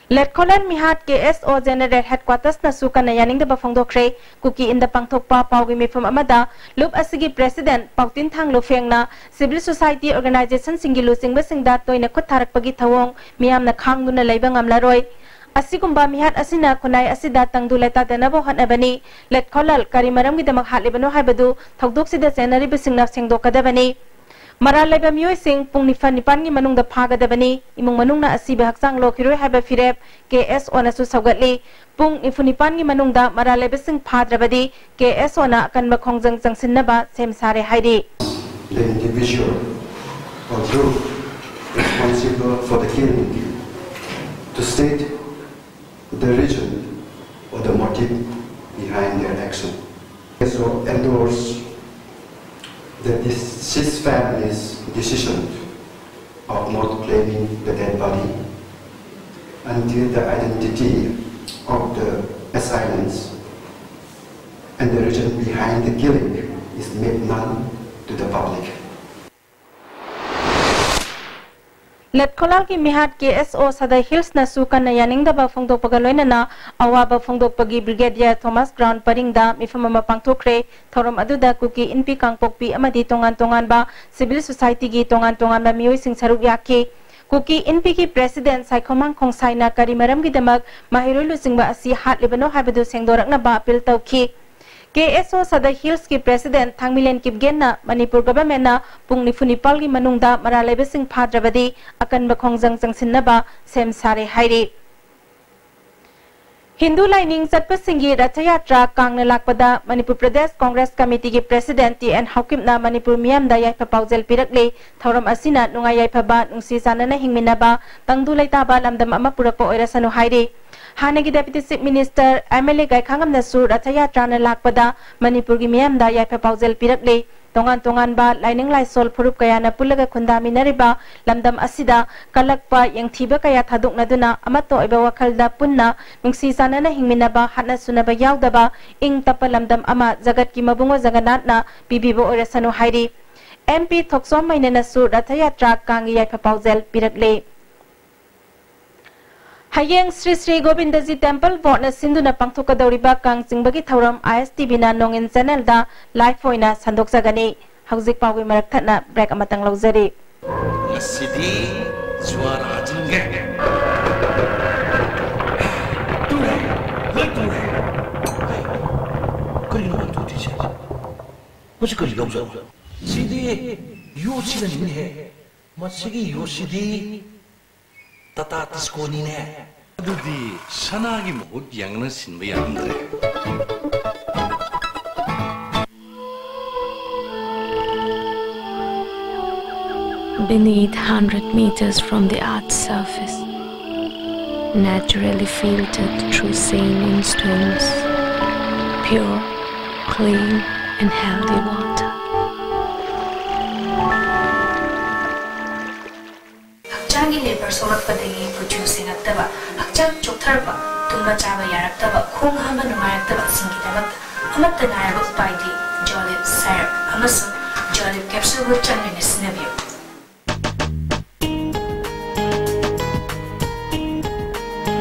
ꯂꯦꯠꯈꯣꯂꯥꯜ ꯃꯤꯍꯥꯠ K S O General Headquarters ꯅꯁꯨ ꯀꯟꯅ ꯌꯥꯅꯤꯡꯗꯕ ꯐꯣꯡꯗꯣꯛꯈ꯭ꯔꯦ꯫ ꯀꯨꯀꯤ ꯏꯟꯗ ꯄꯥꯡꯊꯣꯛꯄ ꯄꯥꯎꯒꯤ ꯃꯤꯐꯝ ꯑꯃꯗ ꯂꯨꯞ ꯑꯁꯤꯒꯤ president ꯄꯥꯎꯇꯤꯟ ꯊꯥꯡꯂꯨ ꯐꯦꯡꯅ civil society organization ꯁꯤꯡꯒꯤ ꯂꯨꯆꯤꯡꯕꯁꯤꯡꯗ ꯇꯣꯏꯅ ꯈꯨꯠ ꯊꯥꯔꯛꯄꯒꯤ ꯊꯧꯑꯣꯡ ꯃꯤꯌꯥꯝꯅ ꯈꯥꯡꯗꯨꯅ ꯂꯩꯕ ꯉꯝꯂꯔꯣꯏ꯫ ꯑꯁꯤꯒꯨꯝꯕ ꯃꯤꯍꯥꯠ ꯑꯁꯤꯅ ꯈꯨꯟꯅꯥꯏ ꯑꯁꯤꯗ ꯇꯪꯗꯨ ꯂꯩꯇꯥꯗꯅꯕ ꯍꯣꯠꯅꯕꯅꯤ꯫ ꯂꯦꯠꯈꯣꯂꯥꯜ ꯀꯔꯤ ꯃꯔꯝꯒꯤꯗꯃꯛ ꯍꯥꯠꯂꯤꯕꯅꯣ ꯍꯥꯏꯕꯗꯨ ꯊꯧꯗꯣꯛꯁꯤꯗ ꯆꯦꯟꯅꯔꯤꯕꯁꯤꯡꯅ ꯁꯦꯡꯗꯣꯛꯀꯗꯕꯅꯤ꯫ ꯃꯔꯥꯜ ꯂꯩꯕ ꯃꯤꯑꯣꯏꯁꯤꯡ ꯄꯨꯡ ꯅꯤꯄꯥꯟ, ꯅꯤꯄꯥꯟꯒꯤ ꯃꯅꯨꯡꯗ ꯐꯥꯒꯗꯕꯅꯤ꯫ ꯏꯃꯨꯡ ꯃꯅꯨꯡꯅ ꯑꯁꯤꯕ ꯍꯛꯆꯥꯡ ꯂꯣꯛꯈꯤꯔꯣꯏ ꯍꯥꯏꯕ ꯐꯤꯔꯦꯞ K S O ꯅꯁꯨ ꯁꯧꯒꯠꯂꯤ꯫ ꯄꯨꯡ ꯅꯤꯐꯨ ꯅꯤꯄꯥꯟꯒꯤ ꯃꯅꯨꯡꯗ ꯃꯔꯥꯜ ꯂꯩꯕꯁꯤꯡ ꯐꯥꯗ꯭ꯔꯕꯗꯤ K S O ꯅ ꯑꯀꯟꯕ ꯈꯣꯡꯖꯪ ꯆꯪꯁꯤꯟꯅꯕ ꯁꯦꯝ ꯁꯥꯔꯦ ꯍꯥꯏꯔꯤ꯫ The individual or group responsible for the killing to state the reason or the motive behind their action. So endorse the deceased family's decision of not claiming the dead body until the identity of the assailants and the reason behind the killing is made known to the public. ꯂꯦꯠꯈꯣꯂꯥꯜꯒꯤ ꯃꯤꯍꯥꯠ K S O Sadar Hills ꯅꯁꯨ ꯀꯟꯅ ꯌꯥꯅꯤꯡꯗꯕ ꯐꯣꯡꯗꯣꯛꯄꯒ ꯂꯣꯏꯅꯅ ꯑꯋꯥꯕ ꯐꯣꯡꯗꯣꯛꯄꯒꯤ Brigadier Thomas Ground ꯄꯔꯤꯡꯗ ꯃꯤꯐꯝ ꯑꯃ ꯄꯥꯡꯊꯣꯛꯈ꯭ꯔꯦ꯫ ꯊꯧꯔꯝ ꯑꯗꯨꯗ ꯀꯨꯀꯤ, ꯏꯟꯄꯤ, ꯀꯥꯡꯄꯣꯛꯄꯤ ꯑꯃꯗꯤ ꯇꯣꯉꯥꯟ ꯇꯣꯉꯥꯟꯕ civil society ꯒꯤ ꯇꯣꯉꯥꯟ ꯇꯣꯉꯥꯟꯕ ꯃꯤꯑꯣꯏꯁꯤꯡ ꯁꯔꯨꯛ ꯌꯥꯈꯤ꯫ ꯀꯨꯀꯤ ꯏꯟꯄꯤꯒꯤ president ꯁꯥꯏꯈꯣꯃꯥꯡ ꯈꯣꯡꯁꯥꯏꯅ ꯀꯔꯤ ꯃꯔꯝꯒꯤꯗꯃꯛ ꯃꯍꯩꯔꯣꯏ ꯂꯨꯆꯤꯡꯕ ꯑꯁꯤ ꯍꯥꯠꯂꯤꯕꯅꯣ ꯍꯥꯏꯕꯗꯨ ꯁꯦꯡꯗꯣꯔꯛꯅꯕ appeal ꯇꯧꯈꯤ꯫ K S O Sadar Hills ꯀꯤ president ꯊꯥꯡꯃꯤꯂꯦꯟ ꯀꯤꯞꯒꯦꯟꯅ ꯃꯅꯤꯄꯨꯔ government ꯅ ꯄꯨꯡ ꯅꯤꯐꯨ ꯅꯤꯄꯥꯜꯒꯤ ꯃꯅꯨꯡꯗ ꯃꯔꯥꯜ ꯂꯩꯕꯁꯤꯡ ꯐꯥꯗ꯭ꯔꯕꯗꯤ ꯑꯀꯟꯕ ꯈꯣꯡꯖꯪ ꯆꯪꯁꯤꯟꯅꯕ ꯁꯦꯝ ꯁꯥꯔꯦ ꯍꯥꯏꯔꯤ꯫ ꯍꯤꯟꯗꯨ ꯂꯥꯏꯅꯤꯡ ꯆꯠꯄꯁꯤꯡꯒꯤ ꯔꯊ ꯌꯥꯇ꯭ꯔꯥ ꯀꯥꯡꯅ ꯂꯥꯛꯄꯗ ꯃꯅꯤꯄꯨꯔ ꯄ꯭ꯔꯗꯦꯁ ꯀꯣꯡꯒ꯭ꯔꯦꯁ ꯀꯃꯤꯇꯤꯒꯤ president ꯇꯤ ꯑꯦꯟ ꯍꯥꯎꯀꯤꯞꯅ ꯃꯅꯤꯄꯨꯔ ꯃꯤꯌꯥꯝꯗ ꯌꯥꯏꯐ ꯄꯥꯎꯖꯦꯜ ꯄꯤꯔꯛꯂꯤ꯫ ꯊꯧꯔꯝ ꯑꯁꯤꯅ ꯅꯨꯡꯉꯥꯏ ꯌꯥꯏꯐꯕ, ꯅꯨꯡꯁꯤ ꯆꯥꯟꯅꯅ ꯍꯤꯡꯃꯤꯟꯅꯕ, ꯇꯪꯗꯨ ꯂꯩꯇꯥꯕ ꯂꯝꯗꯝ ꯑꯃ ꯄꯨꯔꯛꯄ ꯑꯣꯏꯔꯁꯅꯨ ꯍꯥꯏꯔꯤ꯫ ꯍꯥꯟꯅꯒꯤ Deputy Chief Minister MLA ꯒꯥꯏꯈꯥꯉꯝꯅꯁꯨ Rath ꯌꯥꯇ꯭ꯔꯥꯅ ꯂꯥꯛꯄꯗ ꯃꯅꯤꯄꯨꯔꯒꯤ ꯃꯤꯌꯥꯝꯗ ꯌꯥꯏꯐ ꯄꯥꯎꯖꯦꯜ ꯄꯤꯔꯛꯂꯤ꯫ ꯇꯣꯉꯥꯟ ꯇꯣꯉꯥꯟꯕ ꯂꯥꯏꯅꯤꯡ ꯂꯥꯏꯁꯣꯜ ꯐꯨꯔꯨꯞ ꯀꯌꯥꯅ ꯄꯨꯜꯂꯒ ꯈꯨꯟꯗꯥꯃꯤꯟꯅꯔꯤꯕ ꯂꯝꯗꯝ ꯑꯁꯤꯗ ꯀꯜꯂꯛꯄ ꯌꯦꯡꯊꯤꯕ ꯀꯌꯥ ꯊꯥꯗꯣꯛꯅꯗꯨꯅ ꯑꯃꯠꯇ ꯑꯣꯏꯕ ꯋꯥꯈꯜꯗ ꯄꯨꯟꯅ ꯅꯨꯡꯁꯤ ꯆꯥꯟꯅꯅ ꯍꯤꯡꯃꯤꯟꯅꯕ, ꯍꯥꯠꯅ ꯁꯨꯅꯕ ꯌꯥꯎꯗꯕ ꯏꯪ ꯇꯞꯄ ꯂꯝꯗꯝ ꯑꯃ, ꯖꯒꯠꯀꯤ ꯃꯕꯨꯡꯉꯣ ꯖꯒꯟꯅꯥꯊꯅ ꯄꯤꯕꯤꯕ ꯑꯣꯏꯔꯁꯅꯨ ꯍꯥꯏꯔꯤ꯫ MP ꯊꯣꯛꯆꯣꯝ ꯃꯩꯅꯦꯅꯁꯨ ꯔꯊ ꯌꯥꯇ꯭ꯔꯥ ꯀꯥꯡꯒꯤ ꯌꯥꯏꯐ ꯄꯥꯎꯖꯦꯜ ꯄꯤꯔꯛꯂꯤ꯫ ꯍꯌꯦꯡ ꯁ꯭ꯔꯤ ꯁ꯭ꯔꯤ ꯒꯣꯕꯤꯟꯗꯖꯤ ꯇꯦꯝꯄꯜ ꯕꯣꯔꯗꯅ ꯁꯤꯟꯗꯨꯅ ꯄꯥꯡꯊꯣꯛꯀꯗꯧꯔꯤꯕ ꯀꯥꯡ ꯆꯤꯡꯕꯒꯤ ꯊꯧꯔꯝ ISTVꯅ ꯅꯣꯡꯏꯟ ꯆꯦꯅꯦꯜꯗ ꯂꯥꯏꯚ ꯑꯣꯏꯅ ꯁꯟꯗꯣꯛꯆꯒꯅꯤ꯫ ꯍꯧꯖꯤꯛ ꯄꯥꯎꯒꯤ ꯃꯔꯛ ꯊꯠꯅ ꯕ꯭ꯔꯦꯛ ꯑꯃꯇꯪ ꯂꯧꯖꯔꯤ꯫ ꯉꯁꯤꯗꯤ ꯖꯨꯋꯥꯔ ꯍꯥꯖꯤꯟꯒꯦ꯫ ꯇꯨꯔꯦ, ꯂꯣꯏ ꯇꯨꯔꯦ꯫ ꯀꯔꯤꯅꯣ ꯇꯨꯗ꯭ꯔꯤꯁꯦ? ꯃꯁꯤ ꯀꯔꯤ ꯂꯧꯖꯥꯠꯅꯣ? ꯁꯤꯗꯤ ꯌꯣꯠꯁꯤꯅꯅꯤꯅꯦꯍꯦ꯫ ꯃꯁꯤꯒꯤ ꯌꯣꯠꯁꯤꯗꯤ ꯇꯥꯇꯥ ꯇꯤꯁꯀꯣꯅꯤꯅꯦ꯫ ꯑꯗꯨꯗꯤ ꯁꯅꯥꯒꯤ ꯃꯍꯨꯠ ꯌꯥꯡꯅ ꯁꯤꯟꯕ ꯌꯥꯔꯝꯗ꯭ꯔꯦ꯫ Beneath, hundred meters from the earth's surface, naturally filtered through saline stones, pure, clean and healthy water. ꯍꯛꯆꯥꯡꯒꯤ ꯂꯦꯕꯔ ꯁꯣꯛꯂꯛꯄꯗꯒꯤ ꯀꯨꯆꯨ ꯁꯦꯡꯉꯛꯇꯕ, ꯍꯛꯆꯥꯡ ꯆꯣꯛꯊꯔꯛꯄ, ꯇꯨꯝꯕ ꯆꯥꯕ ꯌꯥꯔꯛꯇꯕ, ꯈꯣꯡ ꯍꯥꯝꯕ ꯅꯨꯡꯉꯥꯏꯔꯛꯇꯕꯁꯤꯡꯒꯤꯗꯃꯛꯇ ꯑꯃꯠꯇ ꯉꯥꯏꯔꯕ ꯎꯄꯥꯏꯗꯤ ꯖꯣꯂꯤꯞ ꯁꯥꯏꯔꯞ ꯑꯃꯁꯨꯡ ꯖꯣꯂꯤꯞ ꯀꯦꯞꯁꯨꯜꯕꯨ ꯆꯥꯡ ꯅꯥꯏꯅ ꯁꯤꯖꯤꯟꯅꯕꯤꯌꯨ꯫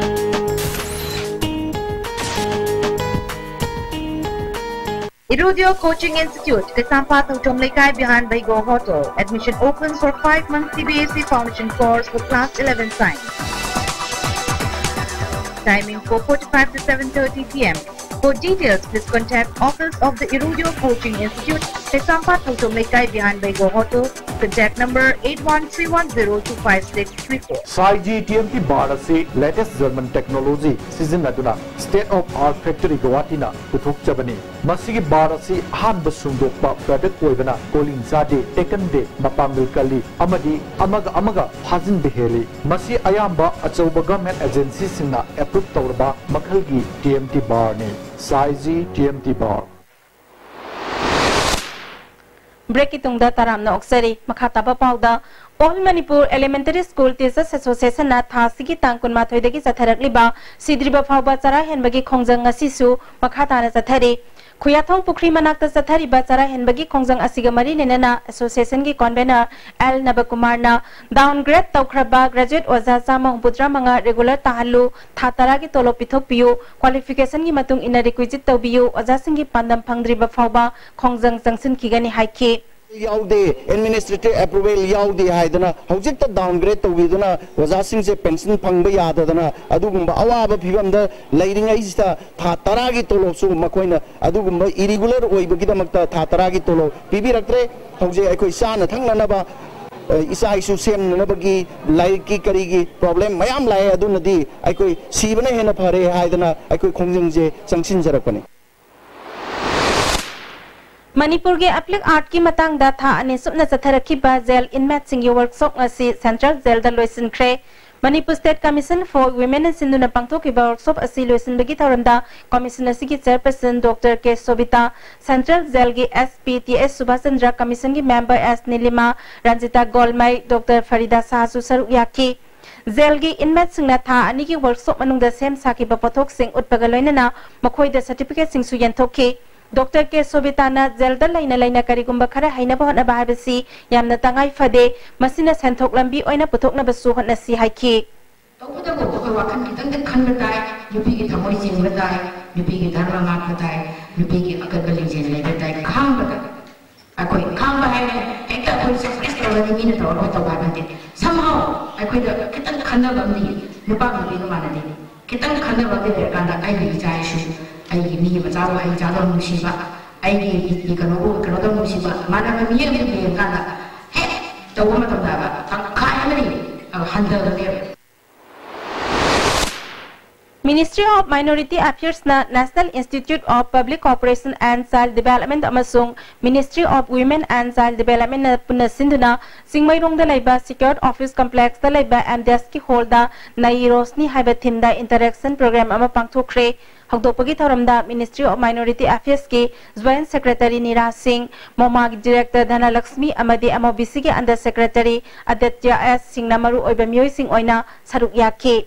Irudio Coaching Institute, Kaisampha Thouchom Leikai behind Baigo Hotel. Admission opens for five months CBSE Foundation course for class eleven science. Timing four forty-five to seven thirty PM. For details, please contact office of the Irudio Coaching Institute, ꯀꯩꯁꯥꯝꯄꯥꯠ ꯊꯧꯆꯣꯝ ꯂꯩꯀꯥꯏ, behind Baigo Hotel, contact number eight one three one zero two five six three four꯫ ꯁꯥꯏꯖꯤ T M T bar ꯑꯁꯤ latest German technology ꯁꯤꯖꯤꯟꯅꯗꯨꯅ state of art factory ꯒꯧꯍꯥꯇꯤꯅ ꯄꯨꯊꯣꯛꯆꯕꯅꯤ꯫ ꯃꯁꯤꯒꯤ bar ꯑꯁꯤ ꯑꯍꯥꯟꯕ ꯁꯨꯡꯗꯣꯛꯄ product ꯑꯣꯏꯕꯅ ꯀꯣꯂꯤꯡ ꯆꯥꯗꯦ, ꯇꯦꯛꯀꯟꯗꯦ, ꯃꯄꯥꯡꯒꯜ ꯀꯜꯂꯤ ꯑꯃꯗꯤ ꯑꯃꯒ ꯑꯃꯒ ꯐꯥꯖꯤꯟꯕ ꯍꯦꯜꯂꯤ꯫ ꯃꯁꯤ ꯑꯌꯥꯝꯕ ꯑꯆꯧꯕ government agency ꯁꯤꯡꯅ approve ꯇꯧꯔꯕ ꯃꯈꯜꯒꯤ ꯇꯤ ꯑꯦꯝ ꯇꯤ ꯕꯥꯔꯅꯤ꯫ ꯁꯥꯏꯖꯤ T M T bar. Break ꯀꯤ ꯇꯨꯡꯗ ꯇꯔꯥꯝꯅ ꯑꯣꯛꯆꯔꯤ꯫ ꯃꯈꯥ ꯇꯥꯕ ꯄꯥꯎꯗ, All Manipur Elementary School Teachers Association ꯅ ꯊꯥ ꯑꯁꯤꯒꯤ ꯇꯥꯡ ꯀꯨꯟꯃꯥꯊꯣꯏꯗꯒꯤ ꯆꯠꯊꯔꯛꯂꯤꯕ ꯁꯤꯗ꯭ꯔꯤꯕ ꯐꯥꯎꯕ ꯆꯔꯥ ꯍꯦꯟꯕꯒꯤ ꯈꯣꯡꯖꯪ ꯉꯁꯤꯁꯨ ꯃꯈꯥ ꯇꯥꯅ ꯆꯠꯊꯔꯤ꯫ ꯈꯨꯌꯥꯊꯣꯡ ꯄꯨꯈ꯭ꯔꯤ ꯃꯅꯥꯛꯇ ꯆꯠꯊꯔꯤꯕ ꯆꯔꯥ ꯍꯦꯟꯕꯒꯤ ꯈꯣꯡꯖꯪ ꯑꯁꯤꯒ ꯃꯔꯤ ꯂꯩꯅꯅ association ꯒꯤ convener ꯑꯦꯜ ꯅꯕꯀꯨꯃꯥꯔꯅ downgrade ꯇꯧꯈ꯭ꯔꯕ graduate ꯑꯣꯖꯥ ꯆꯥꯝꯃ ꯍꯨꯝꯐꯨꯇꯔꯥ ꯃꯉꯥ regular ꯇꯥꯍꯜꯂꯨ, ꯊꯥ ꯇꯔꯥꯒꯤ ꯇꯣꯂꯣꯞ ꯄꯤꯊꯣꯛꯄꯤꯌꯨ, qualification ꯒꯤ ꯃꯇꯨꯡ ꯏꯟꯅ requisite ꯇꯧꯕꯤꯌꯨ, ꯑꯣꯖꯥꯁꯤꯡꯒꯤ ꯄꯥꯟꯗꯝ ꯐꯪꯗ꯭ꯔꯤꯕ ꯐꯥꯎꯕ ꯈꯣꯡꯖꯪ ꯆꯪꯁꯤꯟꯈꯤꯒꯅꯤ ꯍꯥꯏꯈꯤ꯫ ꯌꯥꯎꯗꯦ, administrative approval ꯌꯥꯎꯗꯦ ꯍꯥꯏꯗꯅ ꯍꯧꯖꯤꯛꯇ downgrade ꯇꯧꯕꯤꯗꯨꯅ ꯑꯣꯖꯥꯁꯤꯡꯁꯦ pension ꯐꯪꯕ ꯌꯥꯗꯗꯅ ꯑꯗꯨꯒꯨꯝꯕ ꯑꯋꯥꯕ ꯐꯤꯕꯝꯗ ꯂꯩꯔꯤꯉꯩꯁꯤꯗ ꯊꯥ ꯇꯔꯥꯒꯤ ꯇꯣꯂꯣꯞꯁꯨ ꯃꯈꯣꯏꯅ ꯑꯗꯨꯒꯨꯝꯕ irregular ꯑꯣꯏꯕꯒꯤꯗꯃꯛꯇ ꯊꯥ ꯇꯔꯥꯒꯤ ꯇꯣꯂꯣꯞ ꯄꯤꯕꯤꯔꯛꯇ꯭ꯔꯦ꯫ ꯍꯧꯖꯤꯛ ꯑꯩꯈꯣꯏ ꯆꯥꯅ ꯊꯛꯅꯅꯕ, ꯑ, ꯏꯆꯥ ꯏꯁꯨ ꯁꯦꯝꯅꯅꯕꯒꯤ ꯂꯥꯏꯔꯤꯛꯀꯤ ꯀꯔꯤꯒꯤ problem ꯃꯌꯥꯝ ꯂꯥꯛꯑꯦ, ꯑꯗꯨꯅꯗꯤ ꯑꯩꯈꯣꯏ ꯁꯤꯕꯅ ꯍꯦꯟꯅ ꯐꯔꯦ ꯍꯥꯏꯗꯅ ꯑꯩꯈꯣꯏ ꯈꯣꯡꯖꯪꯁꯦ ꯆꯪꯁꯤꯟꯖꯔꯛꯄꯅꯤ꯫ ꯃꯅꯤꯄꯨꯔꯒꯤ applied art ꯀꯤ ꯃꯇꯥꯡꯗ ꯊꯥ ꯑꯅꯤ ꯆꯨꯞꯅ ꯆꯠꯊꯔꯛꯈꯤꯕ jail inmate ꯁꯤꯡꯒꯤ workshop ꯉꯁꯤ Central Jail ꯗ ꯂꯣꯏꯁꯤꯟꯈ꯭ꯔꯦ꯫ Manipur State Commission for Women ꯅ ꯁꯤꯟꯗꯨꯅ ꯄꯥꯡꯊꯣꯛꯈꯤꯕ workshop ꯑꯁꯤ ꯂꯣꯏꯁꯤꯟꯕꯒꯤ ꯊꯧꯔꯝꯗ commission ꯑꯁꯤꯒꯤ chairperson Doctor ꯀꯦ ꯁꯣꯕꯤꯇꯥ, Central Jail ꯒꯤ S P ꯇꯤ ꯑꯦꯁ ꯁꯨꯕꯥꯁ ꯆꯟꯗ꯭ꯔ, commission ꯒꯤ member ꯑꯦꯁ ꯅꯤꯂꯤꯃꯥ, ꯔꯟꯖꯤꯇꯥ ꯒꯣꯜꯃꯩ, Doctor ꯐꯔꯤꯗꯥ ꯁꯥꯍꯁꯨ ꯁꯔꯨꯛ ꯌꯥꯈꯤ꯫ Jail ꯒꯤ inmate ꯁꯤꯡꯅ ꯊꯥ ꯑꯅꯤꯒꯤ workshop ꯃꯅꯨꯡꯗ ꯁꯦꯝ ꯁꯥꯈꯤꯕ ꯄꯣꯠꯊꯣꯛꯁꯤꯡ ꯎꯠꯄꯒ ꯂꯣꯏꯅꯅ ꯃꯈꯣꯏꯗ certificate ꯁꯤꯡꯁꯨ ꯌꯦꯟꯊꯣꯛꯈꯤ꯫ Doctor ꯀꯦ ꯁꯣꯕꯤꯇꯥꯅ jail ꯗ ꯂꯩꯅ ꯂꯩꯅ ꯀꯔꯤꯒꯨꯝꯕ ꯈꯔ ꯍꯩꯅꯕ ꯍꯣꯠꯅꯕ ꯍꯥꯏꯕꯁꯤ ꯌꯥꯝꯅ ꯇꯉꯥꯏ ꯐꯗꯦ, ꯃꯁꯤꯅ ꯁꯦꯟꯊꯣꯛ ꯂꯝꯕꯤ ꯑꯣꯏꯅ ꯄꯨꯊꯣꯛꯅꯕꯁꯨ ꯍꯣꯠꯅꯁꯤ ꯍꯥꯏꯈꯤ꯫ ꯇꯧꯕꯇꯕꯨ ꯑꯩꯈꯣꯏ ꯋꯥꯈꯜ ꯈꯤꯇꯪꯗꯤ ꯈꯟꯕ ꯇꯥꯏ, ꯅꯨꯄꯤꯒꯤ ꯊꯃꯣꯏ ꯆꯦꯟꯕ ꯇꯥꯏ, ꯅꯨꯄꯤꯒꯤ ꯙꯔꯃ ꯉꯥꯛꯄ ꯇꯥꯏ, ꯅꯨꯄꯤꯒꯤ ꯑꯀꯟꯕ ꯂꯤꯡꯖꯦꯜ ꯂꯩꯕ ꯇꯥꯏ꯫ ꯑꯍꯥꯟꯕꯗ ꯑꯩꯈꯣꯏ ꯈꯥꯡꯕ ꯍꯥꯏꯔꯦ, ꯍꯦꯛꯇ ꯑꯩꯈꯣꯏ sacrifice ꯇꯧꯔꯒ ꯃꯤꯅ ꯇꯧꯔꯒ ꯇꯧꯕ ꯍꯥꯏꯕ ꯅꯠꯇꯦ꯫ Somehow ꯑꯩꯈꯣꯏꯗ ꯈꯤꯇꯪ ꯈꯟꯅꯕ ꯑꯃꯗꯤ ꯅꯨꯄꯥ ꯅꯨꯄꯤꯒ ꯃꯥꯟꯅꯗꯦ꯫ ꯈꯤꯇꯪ ꯈꯟꯅꯕ ꯑꯃꯗꯤ ꯂꯩꯔꯀꯥꯟꯗ ꯑꯩꯒꯤ ꯏꯆꯥ ꯏꯁꯨ, ꯑꯩꯒꯤ ꯃꯤ ꯃꯆꯥꯕꯨ ꯑꯩ ꯏꯆꯥꯗꯧꯅ ꯅꯨꯡꯁꯤꯕ, ꯑꯩꯒꯤ ꯀꯩꯅꯣꯕꯨ ꯀꯩꯅꯣ ꯇꯧ ꯅꯨꯡꯁꯤꯕ ꯃꯥꯅ ꯃꯃꯤ ꯑꯃ ꯌꯦꯡꯀꯥꯟꯗ ꯍꯦꯛ ꯇꯧꯕ ꯃꯇꯝꯗ ꯇꯪꯈꯥꯏ ꯑꯃꯗꯤ ꯍꯟꯊꯕꯅꯦꯕ꯫ Ministry of Minority Affairs ꯅ National Institute of Public Cooperation and Child Development ꯑꯃꯁꯨꯡ Ministry of Women and Child Development ꯅ ꯄꯨꯟꯅ ꯁꯤꯟꯗꯨꯅ ꯆꯤꯡꯃꯩꯔꯣꯡꯗ ꯂꯩꯕ Secured Office Complex ꯇ ꯂꯩꯕ M DESK ꯀꯤ hall ꯗ ꯅꯌꯤ ꯔꯣꯁꯅꯤ ꯍꯥꯏꯕ theme ꯗ interaction program ꯑꯃ ꯄꯥꯡꯊꯣꯛꯈ꯭ꯔꯦ꯫ ꯍꯧꯗꯣꯛꯄꯒꯤ ꯊꯧꯔꯝꯗ Ministry of Minority Affairs ꯀꯤ Joint Secretary ꯅꯤꯔꯥ ꯁꯤꯡ, ꯃꯣꯃꯥꯒꯤ Director ꯙꯅꯂꯛꯁꯃꯤ ꯑꯃꯗꯤ MOBC ꯒꯤ Under Secretary ꯑꯗꯤꯇ꯭ꯌ ꯑꯦꯁ ꯁꯤꯡꯅ ꯃꯔꯨ ꯑꯣꯏꯕ ꯃꯤꯑꯣꯏꯁꯤꯡ ꯑꯣꯏꯅ ꯁꯔꯨꯛ ꯌꯥꯈꯤ꯫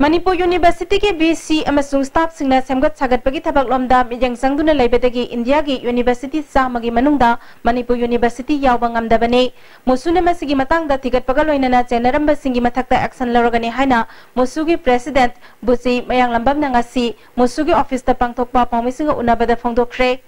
ꯃꯅꯤꯄꯨꯔ University ꯒꯤ VC ꯑꯃꯁꯨꯡ staff ꯁꯤꯡꯅ ꯁꯦꯝꯒꯠ ꯁꯥꯒꯠꯄꯒꯤ ꯊꯕꯛ ꯂꯣꯝꯗ ꯃꯤꯠꯌꯦꯡ ꯆꯪꯗꯨꯅ ꯂꯩꯕꯗꯒꯤ India ꯒꯤ university ꯆꯥꯝꯃꯒꯤ ꯃꯅꯨꯡꯗ ꯃꯅꯤꯄꯨꯔ University ꯌꯥꯎꯕ ꯉꯝꯗꯕꯅꯤ꯫ ꯃꯣꯁꯨꯅ ꯃꯁꯤꯒꯤ ꯃꯇꯥꯡꯗ ꯊꯤꯒꯠꯄꯒ ꯂꯣꯏꯅꯅ ꯆꯦꯟꯅꯔꯝꯕꯁꯤꯡꯒꯤ ꯃꯊꯛꯇ action ꯂꯧꯔꯒꯅꯤ ꯍꯥꯏꯅ ꯃꯣꯁꯨꯒꯤ President ꯕꯨꯆꯤ ꯃꯌꯥꯡꯂꯝꯕꯝꯅ ꯉꯁꯤ ꯃꯣꯁꯨꯒꯤ office ꯇ ꯄꯥꯡꯊꯣꯛꯄ ꯄꯥꯎꯃꯤꯁꯤꯡꯒ ꯎꯅꯕꯗ ꯐꯣꯡꯗꯣꯛꯈ꯭ꯔꯦ꯫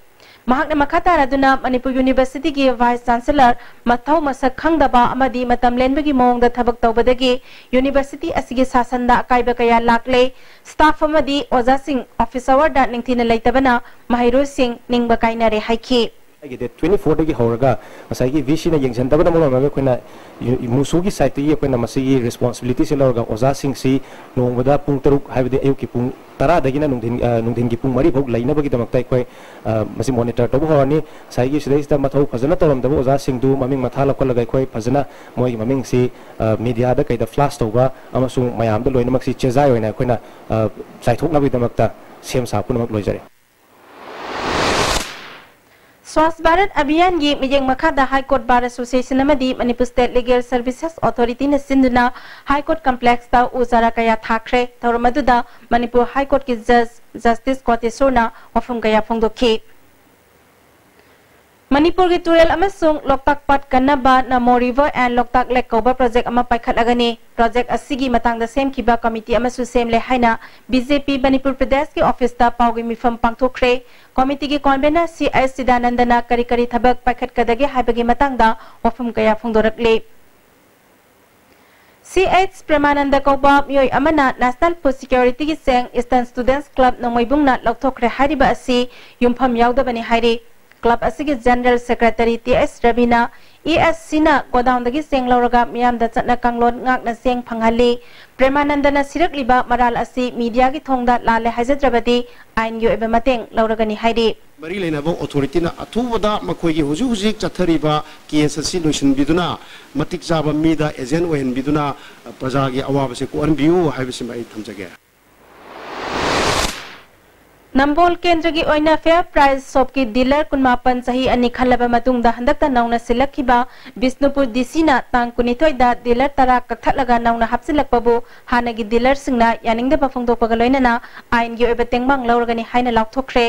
ꯃꯍꯥꯛꯅ ꯃꯈꯥ ꯇꯥꯔꯗꯨꯅ ꯃꯅꯤꯄꯨꯔ University ꯒꯤ Vice Chancellor ꯃꯊꯧ ꯃꯁꯛ ꯈꯪꯗꯕ ꯑꯃꯗꯤ ꯃꯇꯝ ꯂꯦꯟꯕꯒꯤ ꯃꯑꯣꯡꯗ ꯊꯕꯛ ꯇꯧꯕꯗꯒꯤ university ꯑꯁꯤꯒꯤ ꯁꯥꯁꯟꯗ ꯑꯀꯥꯏꯕ ꯀꯌꯥ ꯂꯥꯛꯂꯦ꯫ Staff ꯑꯃꯗꯤ ꯑꯣꯖꯥꯁꯤꯡ office hour ꯗ ꯅꯤꯡꯊꯤꯅ ꯂꯩꯇꯕꯅ ꯃꯍꯩꯔꯣꯏꯁꯤꯡ ꯅꯤꯡꯕ ꯀꯥꯏꯅꯔꯦ ꯍꯥꯏꯈꯤ꯫ ꯑꯩꯒꯤ date twenty four ꯗꯒꯤ ꯍꯧꯔꯒ ꯉꯁꯥꯏꯒꯤ VC ꯅ ꯌꯦꯡꯁꯤꯟꯗꯕꯅ ꯃꯔꯝ ꯑꯣꯏꯔꯒ ꯑꯩꯈꯣꯏꯅ ꯌꯨ-, ꯃꯨꯁꯨꯒꯤ side ꯇꯒꯤ ꯑꯩꯈꯣꯏꯅ ꯃꯁꯤꯒꯤ responsibility ꯁꯦ ꯂꯧꯔꯒ ꯑꯣꯖꯥꯁꯤꯡꯁꯤ ꯅꯣꯡꯃꯗ ꯄꯨꯡ ꯇꯔꯨꯛ, ꯍꯥꯏꯕꯗꯤ ꯑꯌꯨꯛꯀꯤ ꯄꯨꯡ ꯇꯔꯥꯗꯒꯤꯅ ꯅꯨꯡꯊꯤꯟ, ꯑ, ꯅꯨꯡꯊꯤꯟꯒꯤ ꯄꯨꯡ ꯃꯔꯤ ꯐꯥꯎ ꯂꯩꯅꯕꯒꯤꯗꯃꯛꯇ ꯑꯩꯈꯣꯏ, ꯑ, ꯃꯁꯤ monitor ꯇꯧꯕ ꯍꯧꯔꯅꯤ꯫ ꯉꯁꯥꯏꯒꯤ ꯁꯤꯗꯩꯁꯤꯗ ꯃꯊꯧ ꯐꯖꯅ ꯇꯧꯔꯝꯗꯕ ꯑꯣꯖꯥꯁꯤꯡꯗꯨ ꯃꯃꯤꯡ ꯃꯊꯥ ꯂꯧꯈꯠꯂꯒ ꯑꯩꯈꯣꯏ ꯐꯖꯅ ꯃꯣꯏꯒꯤ ꯃꯃꯤꯡꯁꯤ, ꯑ, media ꯗ ꯀꯩꯗ flash ꯇꯧꯕ ꯑꯃꯁꯨꯡ ꯃꯌꯥꯝꯗ ꯂꯣꯏꯅꯃꯛꯁꯤ ꯆꯦꯖꯥꯏ ꯑꯣꯏꯅ ꯑꯩꯈꯣꯏꯅ, ꯑ, ꯆꯥꯏꯊꯣꯛꯅꯕꯒꯤꯗꯃꯛꯇ ꯁꯦꯝ ꯁꯥ ꯄꯨꯝꯅꯃꯛ ꯂꯣꯏꯖꯔꯦ꯫ Swachh Bharat Abhiyan ꯒꯤ ꯃꯤꯠꯌꯦꯡ ꯃꯈꯥꯗ High Court Bar Association ꯑꯃꯗꯤ Manipur State Legal Services Authority ꯅ ꯁꯤꯟꯗꯨꯅ High Court Complex ꯇ ꯎ ꯆꯥꯔꯥ ꯀꯌꯥ ꯊꯥꯈ꯭ꯔꯦ꯫ ꯊꯧꯔꯝ ꯑꯗꯨꯗ ꯃꯅꯤꯄꯨꯔ High Court ꯀꯤ Judge Justice ꯀꯣꯇꯦꯁꯣꯔꯅ ꯋꯥꯐꯝ ꯀꯌꯥ ꯐꯣꯡꯗꯣꯛꯈꯤ꯫ ꯃꯅꯤꯄꯨꯔꯒꯤ ꯇꯨꯔꯦꯜ ꯑꯃꯁꯨꯡ ꯂꯣꯛꯇꯥꯛ ꯄꯥꯠ ꯀꯟꯅꯕ Namo River and Loktak Lake ꯀꯧꯕ project ꯑꯃ ꯄꯥꯏꯈꯠꯂꯒꯅꯤ꯫ Project ꯑꯁꯤꯒꯤ ꯃꯇꯥꯡꯗ ꯁꯦꯝꯈꯤꯕ committee ꯑꯃꯁꯨ ꯁꯦꯝꯂꯦ ꯍꯥꯏꯅ BJP ꯃꯅꯤꯄꯨꯔ ꯄ꯭ꯔꯗꯦꯁꯀꯤ office ꯇ ꯄꯥꯎꯒꯤ ꯃꯤꯐꯝ ꯄꯥꯡꯊꯣꯛꯈ꯭ꯔꯦ꯫ Committee ꯒꯤ convener ꯁꯤ ꯑꯦꯁ ꯆꯤꯗꯥꯅꯟꯗꯅ ꯀꯔꯤ ꯀꯔꯤ ꯊꯕꯛ ꯄꯥꯏꯈꯠꯀꯗꯒꯦ ꯍꯥꯏꯕꯒꯤ ꯃꯇꯥꯡꯗ ꯋꯥꯐꯝ ꯀꯌꯥ ꯐꯣꯡꯗꯣꯔꯛꯂꯤ꯫ ꯁꯤ ꯑꯩꯆ ꯄ꯭ꯔꯦꯃꯥꯅꯟꯗ ꯀꯧꯕ ꯃꯤꯑꯣꯏ ꯑꯃꯅ National Food Security ꯒꯤ ꯆꯦꯡ Eastern Students Club ꯅꯣꯡꯃꯩꯕꯨꯡꯅ ꯂꯧꯊꯣꯛꯈ꯭ꯔꯦ ꯍꯥꯏꯔꯤꯕ ꯑꯁꯤ ꯌꯨꯝꯐꯝ ꯌꯥꯎꯗꯕꯅꯤ ꯍꯥꯏꯔꯤ꯫ Club ꯑꯁꯤꯒꯤ General Secretary ꯇꯤ ꯑꯦꯁ ꯔꯕꯤꯅ ꯏ ꯑꯦꯁ ꯁꯤꯅ ꯒꯣꯗꯥꯎꯟꯗꯒꯤ ꯆꯦꯡ ꯂꯧꯔꯒ ꯃꯤꯌꯥꯝꯗ ꯆꯠꯅ ꯀꯥꯡꯂꯣꯟ ꯉꯥꯛꯅ ꯆꯦꯡ ꯐꯪꯍꯜꯂꯤ꯫ ꯄ꯭ꯔꯦꯃꯥꯅꯟꯗꯅ ꯁꯤꯔꯛꯂꯤꯕ ꯃꯔꯥꯜ ꯑꯁꯤ ꯃꯤꯗꯤꯌꯥꯒꯤ ꯊꯣꯡꯗ ꯂꯥꯜꯂꯦ ꯍꯥꯏꯖꯗ꯭ꯔꯕꯗꯤ ꯑꯥꯏꯟꯒꯤ ꯑꯣꯏꯕ ꯃꯇꯦꯡ ꯂꯧꯔꯒꯅꯤ ꯍꯥꯏꯔꯤ꯫ ꯃꯔꯤ ꯂꯩꯅꯕ ꯑꯣꯊꯣꯔꯤꯇꯤꯅ ꯑꯊꯨꯕꯗ ꯃꯈꯣꯏꯒꯤ ꯍꯧꯖꯤꯛ ꯍꯧꯖꯤꯛ ꯆꯠꯊꯔꯤꯕ ꯀꯦꯁ ꯑꯁꯤ ꯂꯣꯏꯁꯤꯟꯕꯤꯗꯨꯅ, ꯃꯇꯤꯛ ꯆꯥꯕ ꯃꯤꯗ ꯑꯦꯖꯦꯟ ꯑꯣꯏꯍꯟꯕꯤꯗꯨꯅ, ꯄ꯭ꯔꯖꯥꯒꯤ ꯑꯋꯥꯕꯁꯦ ꯀꯣꯛꯍꯟꯕꯤꯌꯨ ꯍꯥꯏꯕꯁꯤꯃ ꯑꯩ ꯊꯝꯖꯒꯦ꯫ ꯅꯝꯕꯣꯜ ꯀꯦꯟꯗ꯭ꯔꯒꯤ ꯑꯣꯏꯅ Fair Price Shop ꯀꯤ dealer ꯀꯨꯟꯃꯥꯄꯟ ꯆꯍꯤ ꯑꯅꯤ ꯈꯜꯂꯕ ꯃꯇꯨꯡꯗ ꯍꯟꯗꯛꯇ ꯅꯧꯅ ꯁꯤꯜꯂꯛꯈꯤꯕ ꯕꯤꯁꯅꯨꯄꯨꯔ ꯗꯤ ꯁꯤꯅ ꯇꯥꯡ ꯀꯨꯟꯅꯤꯊꯣꯏꯗ dealer ꯇꯔꯥ ꯀꯛꯊꯠꯂꯒ ꯅꯧꯅ ꯍꯥꯞꯆꯤꯜꯂꯛꯄꯕꯨ ꯍꯥꯟꯅꯒꯤ dealer ꯁꯤꯡꯅ ꯌꯥꯅꯤꯡꯗꯕ ꯐꯣꯡꯗꯣꯛꯄꯒ ꯂꯣꯏꯅꯅ ꯑꯥꯏꯟꯒꯤ ꯑꯣꯏꯕ ꯇꯦꯡꯕꯥꯡ ꯂꯧꯔꯒꯅꯤ ꯍꯥꯏꯅ ꯂꯥꯎꯊꯣꯛꯈ꯭ꯔꯦ꯫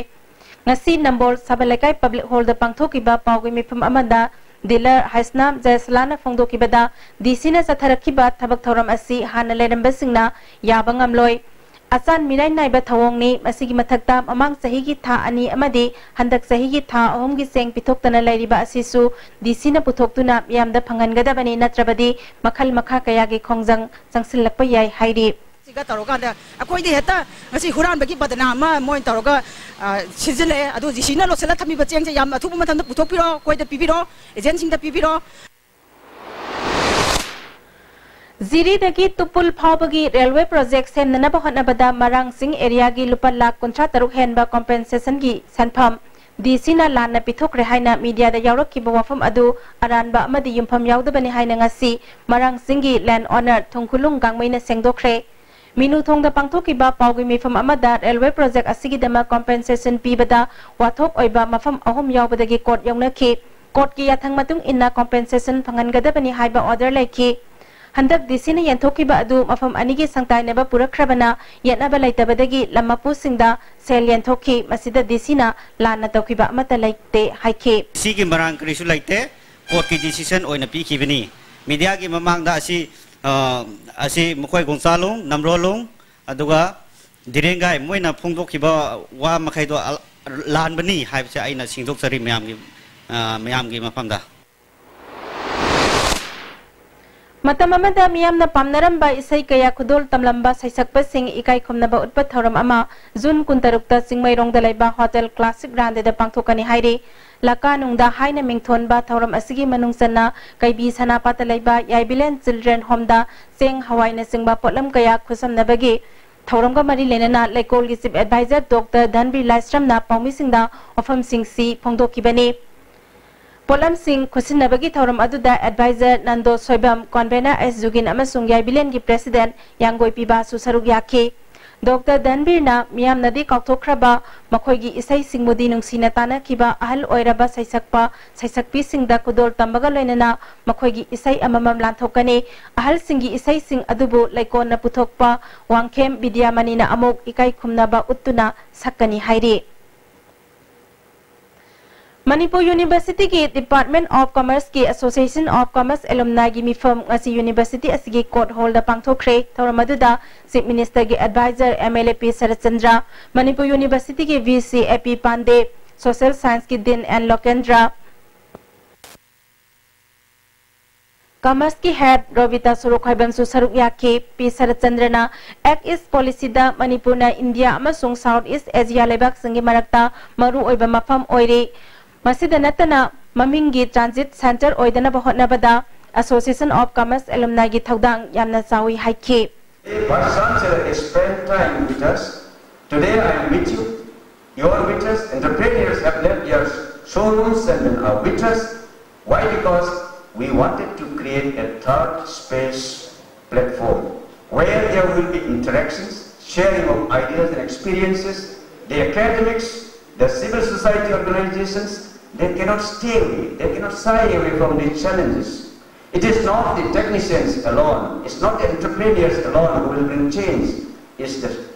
ꯉꯁꯤ ꯅꯝꯕꯣꯜ ꯁꯥꯕ ꯂꯩꯀꯥꯏ Public Hall ꯗ ꯄꯥꯡꯊꯣꯛꯈꯤꯕ ꯄꯥꯎꯒꯤ ꯃꯤꯐꯝ ꯑꯃꯗ dealer ꯍꯩꯁꯅꯥꯝ ꯖꯌꯁꯂꯥꯅ ꯐꯣꯡꯗꯣꯛꯈꯤꯕꯗ, ꯗꯤ ꯁꯤꯅ ꯆꯠꯊꯔꯛꯈꯤꯕ ꯊꯕꯛ ꯊꯧꯔꯝ ꯑꯁꯤ ꯍꯥꯟꯅ ꯂꯩꯔꯝꯕꯁꯤꯡꯅ ꯌꯥꯕ ꯉꯝꯂꯣꯏ꯫ ꯑꯆꯥꯟ ꯃꯤꯔꯥꯏ ꯅꯥꯏꯕ ꯊꯧꯑꯣꯡꯅꯤ꯫ ꯃꯁꯤꯒꯤ ꯃꯊꯛꯇ ꯃꯃꯥꯡ ꯆꯍꯤꯒꯤ ꯊꯥ ꯑꯅꯤ ꯑꯃꯗꯤ ꯍꯟꯗꯛ ꯆꯍꯤꯒꯤ ꯊꯥ ꯑꯍꯨꯝꯒꯤ ꯆꯦꯡ ꯄꯤꯊꯣꯛꯇꯅ ꯂꯩꯔꯤꯕ ꯑꯁꯤꯁꯨ ꯗꯤ ꯁꯤꯅ ꯄꯨꯊꯣꯛꯇꯨꯅ ꯃꯤꯌꯥꯝꯗ ꯐꯪꯍꯟꯒꯗꯕꯅꯤ, ꯅꯠꯇ꯭ꯔꯕꯗꯤ ꯃꯈꯜ ꯃꯈꯥ ꯀꯌꯥꯒꯤ ꯈꯣꯡꯖꯪ ꯆꯪꯁꯤꯜꯂꯛꯄ ꯌꯥꯏ ꯍꯥꯏꯔꯤ꯫ ꯁꯤꯒ ꯇꯧꯔꯀꯥꯟꯗ ꯑꯩꯈꯣꯏꯗꯤ ꯍꯦꯛꯇ ꯉꯁꯤ ꯍꯨꯔꯥꯟꯕꯒꯤ ꯕꯗꯅꯥꯝ ꯑꯃ ꯃꯣꯏꯅ ꯇꯧꯔꯒ, ꯑ, ꯁꯤꯖꯤꯜꯂꯛꯑꯦ꯫ ꯑꯗꯨ ꯗꯤ ꯁꯤꯅ ꯂꯣꯠꯁꯤꯜꯂ ꯊꯝꯃꯤꯕ ꯆꯦꯡꯁꯦ ꯌꯥꯝ ꯑꯊꯨꯕ ꯃꯇꯝꯗ ꯄꯨꯊꯣꯛꯄꯤꯔꯣ, ꯑꯩꯈꯣꯏꯗ ꯄꯤꯕꯤꯔꯣ, ꯑꯦꯖꯦꯟꯁꯤꯡꯗ ꯄꯤꯕꯤꯔꯣ꯫ ꯖꯤꯔꯤꯗꯒꯤ ꯇꯨꯄꯨꯜ ꯐꯥꯎꯕꯒꯤ railway project ꯁꯦꯝꯅꯅꯕ ꯍꯣꯠꯅꯕꯗ ꯃꯔꯥꯡ ꯆꯤꯡ area ꯒꯤ ꯂꯨꯄꯥ ꯂꯥꯈ ꯀꯨꯟꯊ꯭ꯔꯥ ꯇꯔꯨꯛ ꯍꯦꯟꯕ compensation ꯒꯤ ꯁꯦꯟꯐꯝ ꯗꯤ ꯁꯤꯅ ꯂꯥꯟꯅ ꯄꯤꯊꯣꯛꯈ꯭ꯔꯦ ꯍꯥꯏꯅ ꯃꯤꯗꯤꯌꯥꯗ ꯌꯥꯎꯔꯛꯈꯤꯕ ꯋꯥꯐꯝ ꯑꯗꯨ ꯑꯔꯥꯟꯕ ꯑꯃꯗꯤ ꯌꯨꯝꯐꯝ ꯌꯥꯎꯗꯕꯅꯤ ꯍꯥꯏꯅ ꯉꯁꯤ ꯃꯔꯥꯡ ꯆꯤꯡꯒꯤ land owner ꯊꯨꯡꯈꯨꯂꯨꯡ ꯒꯥꯡꯃꯩꯅ ꯁꯦꯡꯗꯣꯛꯈ꯭ꯔꯦ꯫ ꯃꯤꯅꯨ ꯊꯣꯡꯗ ꯄꯥꯡꯊꯣꯛꯈꯤꯕ ꯄꯥꯎꯒꯤ ꯃꯤꯐꯝ ꯑꯃꯗ railway project ꯑꯁꯤꯒꯤꯗꯃꯛ compensation ꯄꯤꯕꯗ ꯋꯥꯊꯣꯛ ꯑꯣꯏꯕ ꯃꯐꯝ ꯑꯍꯨꯝ ꯌꯥꯎꯕꯗꯒꯤ court ꯌꯧꯅꯈꯤ꯫ Court ꯀꯤ ꯌꯥꯊꯪ ꯃꯇꯨꯡ ꯏꯟꯅ compensation ꯐꯪꯍꯟꯒꯗꯕꯅꯤ ꯍꯥꯏꯕ order ꯂꯩꯈꯤ꯫ ꯍꯟꯗꯛ ꯗꯤ ꯁꯤꯅ ꯌꯦꯟꯊꯣꯛꯈꯤꯕ ꯑꯗꯨ ꯃꯐꯝ ꯑꯅꯤꯒꯤ ꯁꯪꯇꯥꯏꯅꯕ ꯄꯨꯔꯛꯈ꯭ꯔꯕꯅ ꯌꯦꯠꯅꯕ ꯂꯩꯇꯕꯗꯒꯤ ꯂꯝ ꯃꯄꯨꯁꯤꯡꯗ ꯁꯦꯜ ꯌꯦꯟꯊꯣꯛꯈꯤ꯫ ꯃꯁꯤꯗ ꯗꯤ ꯁꯤꯅ ꯂꯥꯟꯅ ꯇꯧꯈꯤꯕ ꯑꯃꯠꯇ ꯂꯩꯇꯦ ꯍꯥꯏꯈꯤ꯫ ꯁꯤꯒꯤ ꯃꯔꯥꯡ ꯀꯔꯤꯁꯨ ꯂꯩꯇꯦ꯫ Court ꯀꯤ decision ꯑꯣꯏꯅ ꯄꯤꯈꯤꯕꯅꯤ꯫ Media ꯒꯤ ꯃꯃꯥꯡꯗ ꯑꯁꯤ, ꯑ, ꯑꯁꯤ ꯃꯈꯣꯏ ꯒꯣꯡꯆꯥꯂꯣꯡ, ꯅꯝꯔꯣꯂꯣꯡ, ꯑꯗꯨꯒ ꯗꯤꯔꯦꯡꯒꯥꯏ ꯃꯣꯏꯅ ꯐꯣꯡꯗꯣꯛꯈꯤꯕ ꯋꯥ ꯃꯈꯩꯗꯣ ꯑ-, ꯂꯥꯟꯕꯅꯤ ꯍꯥꯏꯕꯁꯦ ꯑꯩꯅ ꯁꯤꯡꯗꯣꯛꯆꯔꯤ ꯃꯌꯥꯝꯒꯤ, ꯑ, ꯃꯌꯥꯝꯒꯤ ꯃꯐꯝꯗ꯫ ꯃꯇꯝ ꯑꯃꯗ ꯃꯤꯌꯥꯝꯅ ꯄꯥꯝꯅꯔꯝꯕ ꯏꯁꯩ ꯀꯌꯥ ꯈꯨꯗꯣꯜ ꯇꯝꯂꯝꯕ ꯁꯩꯁꯛꯄꯁꯤꯡ ꯏꯀꯥꯏ ꯈꯨꯝꯅꯕ ꯎꯠꯄ ꯊꯧꯔꯝ ꯑꯃ ꯖꯨꯟ ꯀꯨꯟꯇꯔꯨꯛꯇ ꯆꯤꯡꯃꯩꯔꯣꯡꯗ ꯂꯩꯕ ꯍꯣꯇꯦꯜ ꯀ꯭ꯂꯥꯁꯤꯛ ꯔꯥꯟꯗꯦꯗ ꯄꯥꯡꯊꯣꯛꯀꯅꯤ ꯍꯥꯏꯔꯤ꯫ ꯂꯀꯥꯅꯨꯡꯗ ꯍꯥꯏꯅ ꯃꯤꯡꯊꯣꯟꯕ ꯊꯧꯔꯝ ꯑꯁꯤꯒꯤ ꯃꯅꯨꯡ ꯆꯟꯅ ꯀꯩꯕꯤ ꯁꯅꯥꯄꯥꯠꯇ ꯂꯩꯕ ꯌꯥꯏꯕꯤꯂꯦꯟ ꯆꯤꯜꯗ꯭ꯔꯦꯟ ꯍꯣꯝꯗ ꯆꯦꯡ ꯍꯋꯥꯏꯅꯆꯤꯡꯕ ꯄꯣꯠꯂꯝ ꯀꯌꯥ ꯈꯨꯠꯁꯝꯅꯕꯒꯤ ꯊꯧꯔꯝꯒ ꯃꯔꯤ ꯂꯩꯅꯅ ꯂꯩꯀꯣꯜꯒꯤ ꯆꯤꯐ ꯑꯦꯗꯚꯥꯏꯖꯔ ꯗꯣꯛꯇꯔ ꯙꯟꯕꯤꯔ ꯂꯥꯏꯁ꯭ꯔꯝꯅ ꯄꯥꯎꯃꯤꯁꯤꯡꯗ ꯋꯥꯐꯝꯁꯤꯡꯁꯤ ꯐꯣꯡꯗꯣꯛꯈꯤꯕꯅꯤ꯫ ꯄꯣꯠꯂꯝꯁꯤꯡ ꯈꯨꯠꯁꯤꯟꯅꯕꯒꯤ ꯊꯧꯔꯝ ꯑꯗꯨꯗ ꯑꯦꯗꯚꯥꯏꯖꯔ ꯅꯟꯗꯣ ꯁꯣꯏꯕꯝ, ꯀꯣꯟꯚꯦꯅꯔ ꯑꯦꯁ ꯖꯨꯒꯤꯟ ꯑꯃꯁꯨꯡ ꯌꯥꯏꯕꯤꯂꯦꯟꯒꯤ ꯄ꯭ꯔꯦꯁꯤꯗꯦꯟꯠ ꯌꯥꯡꯒꯣꯏ ꯄꯤꯕꯥꯁꯨ ꯁꯔꯨꯛ ꯌꯥꯈꯤ꯫ ꯗꯣꯛꯇꯔ ꯙꯟꯕꯤꯔꯅ ꯃꯤꯌꯥꯝꯅꯗꯤ ꯀꯥꯎꯊꯣꯛꯈ꯭ꯔꯕ ꯃꯈꯣꯏꯒꯤ ꯏꯁꯩꯁꯤꯡꯕꯨꯗꯤ ꯅꯨꯡꯁꯤꯅ ꯇꯥꯅꯈꯤꯕ ꯑꯍꯜ ꯑꯣꯏꯔꯕ ꯁꯩꯁꯛꯄ ꯁꯩꯁꯛꯄꯤꯁꯤꯡꯗ ꯈꯨꯗꯣꯜ ꯇꯝꯕꯒ ꯂꯣꯏꯅꯅ ꯃꯈꯣꯏꯒꯤ ꯏꯁꯩ ꯑꯃꯃꯝ ꯂꯥꯟꯊꯣꯛꯀꯅꯤ꯫ ꯑꯍꯜꯁꯤꯡꯒꯤ ꯏꯁꯩꯁꯤꯡ ꯑꯗꯨꯕꯨ ꯂꯩꯀꯣꯟꯅ ꯄꯨꯊꯣꯛꯄ ꯋꯥꯡꯈꯦꯝ ꯕꯤꯗ꯭ꯌꯥꯃꯅꯤꯅ ꯑꯃꯨꯛ ꯏꯀꯥꯏ ꯈꯨꯝꯅꯕ ꯎꯠꯇꯨꯅ ꯁꯛꯀꯅꯤ ꯍꯥꯏꯔꯤ꯫ ꯃꯅꯤꯄꯨꯔ ꯌꯨꯅꯤꯚꯔꯁꯤꯇꯤꯒꯤ Department of Commerceꯀꯤ Association of Commerce Alumniꯒꯤ ꯃꯤꯐꯝ ꯉꯁꯤ ꯌꯨꯅꯤꯚꯔꯁꯤꯇꯤ ꯑꯁꯤꯒꯤ ꯀꯣꯔꯠ ꯍꯣꯜꯗ ꯄꯥꯡꯊꯣꯛꯈ꯭ꯔꯦ꯫ ꯊꯧꯔꯝ ꯑꯗꯨꯗ ꯆꯤꯐ ꯃꯤꯅꯤꯁꯇꯔꯒꯤ adviser M L A P Saratchandra, Manipur ꯌꯨꯅꯤꯚꯔꯁꯤꯇꯤꯒꯤ V C A P Pandey, social ꯁꯥꯏꯟꯁꯀꯤ ꯗꯤꯟ ꯑꯦꯟ ꯂꯣꯀꯦꯟꯗ꯭ꯔ, ꯀꯃꯔꯁꯀꯤ ꯍꯦꯗ ꯔꯣꯕꯤꯇꯥ ꯁꯣꯔꯣꯛꯈꯣꯏꯕꯝꯁꯨ ꯁꯔꯨꯛ ꯌꯥꯈꯤ꯫ ꯄꯤ ꯁꯔꯠꯆꯟꯗ꯭ꯔꯅ Act East Policyꯗ ꯃꯅꯤꯄꯨꯔꯅ ꯏꯟꯗꯤꯌꯥ ꯑꯃꯁꯨꯡ ꯁꯥꯎꯠ ꯏꯁ ꯑꯦꯁꯤꯌꯥ ꯂꯩꯕꯥꯛꯁꯤꯡꯒꯤ ꯃꯔꯛꯇ ꯃꯔꯨ ꯑꯣꯏꯕ ꯃꯐꯝ ꯑꯣꯏꯔꯤ꯫ ꯃꯁꯤꯗ ꯅꯠꯇꯅ ꯃꯃꯤꯡꯒꯤ transit centre ꯑꯣꯏꯗꯅꯕ ꯍꯣꯠꯅꯕꯗ Association of Commerce Alumniꯒꯤ ꯊꯧꯗꯥꯡ ꯌꯥꯝꯅ ꯆꯥꯎꯏ ꯍꯥꯏꯈꯤ꯫ Vice Chancellor has spent time with us. Today I am with you. Your witness, entrepreneurs have left their showrooms and are with us. Why? Because we wanted to create a third space platform where there will be interactions, sharing of ideas and experiences. The academics, the civil society organizations, they cannot stay away, they cannot shy away from these challenges. It is not the technicians alone, it's not the entrepreneurs alone who will bring change. It's the